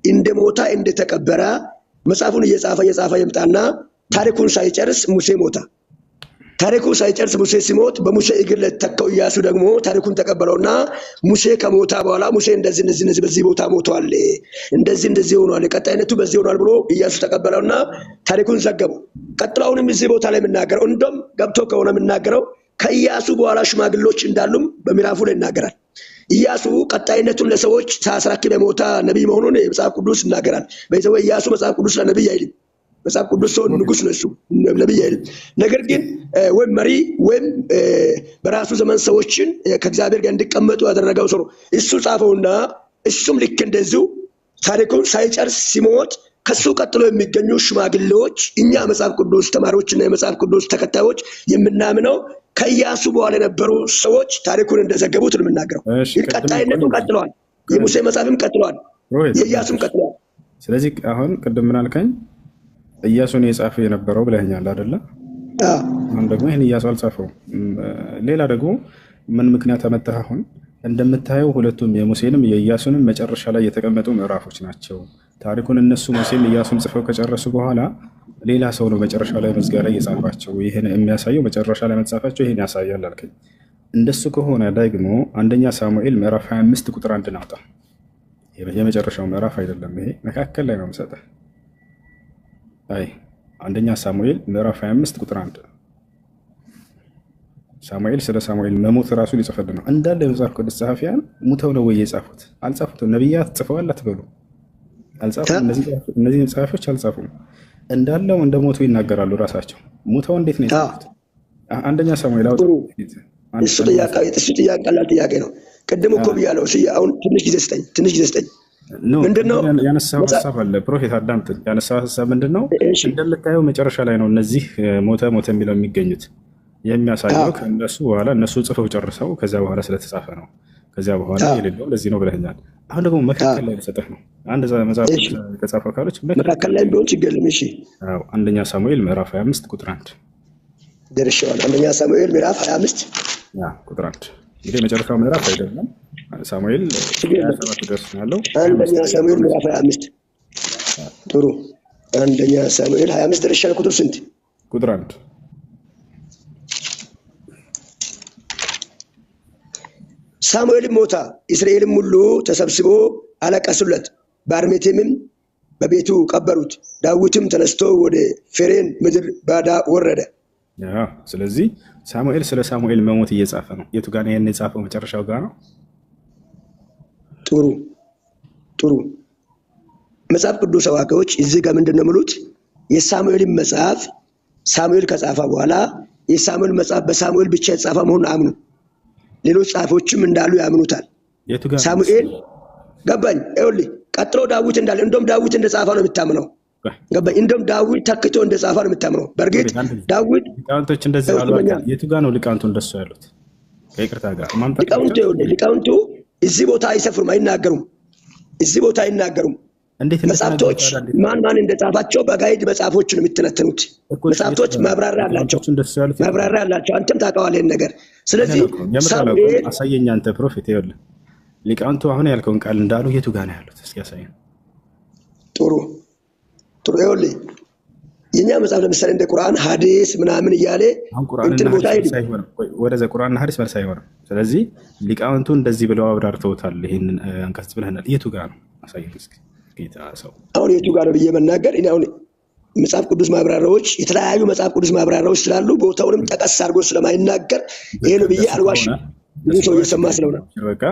እንደ ሞታ እንደተቀበረ መጽሐፉን እየጻፈ እየጻፈ ይምጣና ታሪኩን ሳይጨርስ ሙሴ ሞታ። ታሪኩ ሳይጨርስ ሙሴ ሲሞት በሙሴ እግር ለተካው ኢያሱ ደግሞ ታሪኩን ተቀበለውና ሙሴ ከሞታ በኋላ ሙሴ እንደዚህ እንደዚህ እንደዚህ በዚህ ቦታ ሞቷል፣ እንደዚህ እንደዚህ ሆኗል፣ ቀጣይነቱ በዚህ ሆኗል ብሎ ኢያሱ ተቀበለውና ታሪኩን ዘገበው። ቀጥሎ አሁንም እዚህ ቦታ ላይ የምናገረው እንደውም ገብቶ ከሆነ የምናገረው ከኢያሱ በኋላ ሽማግሌዎች እንዳሉም በምዕራፉ ላይ ይናገራል። ኢያሱ ቀጣይነቱን ለሰዎች ሳያስረክብ የሞተ ነቢይ መሆኑን የመጽሐፍ ቅዱስ ይናገራል። በዚህ ኢያሱ መጽሐፍ ቅዱስ ለነቢይ አይልም። መጽሐፍ ቅዱስ ሰው ንጉስ ነው፣ እሱ ነቢይ አይልም። ነገር ግን ወይም መሪ ወይም በራሱ ዘመን ሰዎችን ከእግዚአብሔር ጋር እንዲቀመጡ ያደረገው ሰው ነው። እሱ ጻፈውና እሱም ልክ እንደዚሁ ታሪኩን ሳይጨርስ ሲሞት ከሱ ቀጥሎ የሚገኙ ሽማግሌዎች እኛ መጽሐፍ ቅዱስ ተማሪዎችና የመጽሐፍ ቅዱስ ተከታዮች የምናምነው ከኢያሱ በኋላ የነበሩ ሰዎች ታሪኩን እንደዘገቡት ነው የምናገረው። እሺ ግን ቅድም ቀጣይነቱ ቆይ ቀጥለዋል። ቆይ የሙሴ መጽሐፍም ቀጥለዋል፣ ሮሄል የኢያሱም ቀጥለዋል። ስለዚህ አሁን ቅድም ምን አልከኝ? ኢያሱን የጻፈው የነበረው ብለኸኛል አይደለ? አዎ። አሁን ደግሞ ይህን ኢያሱ አልጻፈውም። ሌላ ደግሞ ምን ምክንያት አመጣህ? አሁን እንደምታየው ሁለቱም የሙሴንም የኢያሱንም መጨረሻ ላይ የተቀመጡ ምዕራፎች ናቸው። ታሪኩን እነሱ ሙሴም ኢያሱም ጽፈው ከጨረሱ በኋላ ሌላ ሰው ነው መጨረሻ ላይ መዝጊያ ላይ የጻፋቸው። ይህን የሚያሳየው መጨረሻ ላይ መጻፋቸው ይህን ያሳያል አልከኝ። እንደሱ ከሆነ ደግሞ አንደኛ ሳሙኤል ምዕራፍ 25 ቁጥር 1 አውጣ። የመጨረሻው ምዕራፍ አይደለም ይሄ፣ መካከል ላይ ነው የምሰጠህ። አይ አንደኛ ሳሙኤል ምዕራፍ 25 ቁጥር 1 ሳሙኤል ስለ ሳሙኤል መሞት ራሱ ሊጽፈልን ነው። እንዳለ የመጽሐፍ ቅዱስ ጸሐፊያን ሙተው ነው ወይ የጻፉት? አልጻፉትም። ነቢያት ጽፈዋል አትበሉ፣ አልጻፉም። እነዚህ ጸሐፊዎች አልጻፉም። እንዳለው እንደ ሞቱ ይናገራሉ ራሳቸው። ሙተው እንዴት ነው የጻፉት? አንደኛ ሳሙኤል አውጣ። ጥሩ እሱ ጥያቄ እሱ ጥያቄ ቀላል ጥያቄ ነው። ቅድም እኮ ብያለሁ። እሱ አሁን ትንሽ ጊዜ ስጠኝ፣ ትንሽ ጊዜ ስጠኝ። no ምንድነው ቅድም ያነሳው ሀሳብ አለ prophet አዳምጥ። ያነሳው ሀሳብ ምንድን ነው? እንደምታየው መጨረሻ ላይ ነው እነዚህ ሞተ ሞተ የሚለው የሚገኙት። የሚያሳየው ከእነሱ በኋላ እነሱ ጽፈው ጨርሰው ከዚያ በኋላ ስለተጻፈ ነው። ከዚያ በኋላ የሌለው ለዚህ ነው ብለኸኛል። አሁን ደግሞ መካከል ላይ ልሰጥህ ነው። አንድ መጽሐፍ ቅዱስ ከጻፉ አካሎች መካከል ላይ ቢሆን ችግር የለም። እሺ አዎ፣ አንደኛ ሳሙኤል ምዕራፍ 25 ቁጥር 1 ደርሼዋለሁ። አንደኛ ሳሙኤል ምዕራፍ 25 ያ ቁጥር 1 እንግዲህ የመጨረሻው ምዕራፍ አይደለም። ሳሙኤል ችግር የለም። 27 ድረስ ነው ያለው። አንደኛ 25 ላይ ሳሙኤል ምዕራፍ 25 ጥሩ። አንደኛ ሳሙኤል 25 ደርሻለሁ። ቁጥር ስንት? ቁጥር 1 ሳሙኤልም ሞታ፣ እስራኤልም ሁሉ ተሰብስቦ አለቀሱለት፣ በአርሜቴምም በቤቱ ቀበሩት። ዳዊትም ተነስቶ ወደ ፌሬን ምድር ባዳ ወረደ። ያ ስለዚህ ሳሙኤል ስለ ሳሙኤል መሞት እየጻፈ ነው። የቱ ጋር ነው ይሄን የጻፈው? መጨረሻው ጋር ነው። ጥሩ ጥሩ። መጽሐፍ ቅዱስ አዋቂዎች እዚህ ጋር ምንድን ነው የሚሉት? የሳሙኤልን መጽሐፍ ሳሙኤል ከጻፈ በኋላ የሳሙኤል መጽሐፍ በሳሙኤል ብቻ የተጻፈ መሆኑን አምኑ። ሌሎች ጸሐፊዎችም እንዳሉ ያምኑታል። የቱ ጋር ነው? ሳሙኤል ገባኝ። ይኸውልህ ቀጥሎ ዳዊት እንዳለ እንደውም ዳዊት እንደጻፈ ነው የሚታምነው። ገባኝ። እንደውም ዳዊት ተክቶ እንደጻፈ ነው የሚታምነው። በእርግጥ ዳዊት ሊቃውንቶች እንደዚህ አሉ። ስመኛ የቱ ጋር ነው ሊቃውንቱ እንደሱ ያሉት? ከይቅርታ ጋር ማምጣት ሊቃውንቱ ይኸውልህ ሊቃውንቱ እዚህ ቦታ አይሰፍሩም፣ አይናገሩም። እዚህ ቦታ አይናገሩም። እንዴት እንደተናገሩ መጽሐፍቶች ታዲያ እንዴት ማን ማን እንደጻፋቸው በጋይድ መጽሐፎች ነው የሚተነተኑት። እኮ እሺ፣ የቱ መጽሐፍቶች ጋር ነው ማብራሪያ አላቸው፣ ሊቃውንቶቹ እንደሱ ያሉት? የቱ ጋር ነው? ማብራሪያ አላቸው። አንተም ታውቀዋለህ ይሄን ነገር። እኔ ስለዚህ አላውቀውም፣ የምር አላውቀውም። ሳሙኤል አሳየኝ አንተ prophet። ይኸውልህ ሊቃውንቱ አሁን ያልከውን ቃል እንዳሉ የቱ ጋር ነው ያሉት? እስኪ አሳየኝ። ጥሩ ጥሩ። ይኸውልህ የኛ መጽሐፍ ለምሳሌ እንደ ቁርአን ሐዲስ ምናምን እያለ አሁን ቁርአንና እንትን ቦታ ሐዲስ መልስ አይሄድም። አይሆንም። ቆይ፣ ወደዛ ቁርአንና ሐዲስ መልስ አይሆንም። ስለዚህ ሊቃውንቱ እንደዚህ ብለው አብራርተውታል። ይህንን አንቀጽ ብለናል። የቱ ጋር ነው አሳየን እስኪ ጌታ ሰው። አሁን የቱ ጋር ነው ብዬ መናገር እኔ አሁን መጽሐፍ ቅዱስ ማብራሪያዎች የተለያዩ መጽሐፍ ቅዱስ ማብራሪያዎች ስላሉ ቦታውንም ጠቀስ አድርጎ ስለማይናገር ይሄ በቃ ነው ብዬ እንደሱ አልዋሽም። ከሆነ ብዙ እንደሱ ሰው ከሆነ እየሰማ ችግር ስለሆነ የለውም። በቃ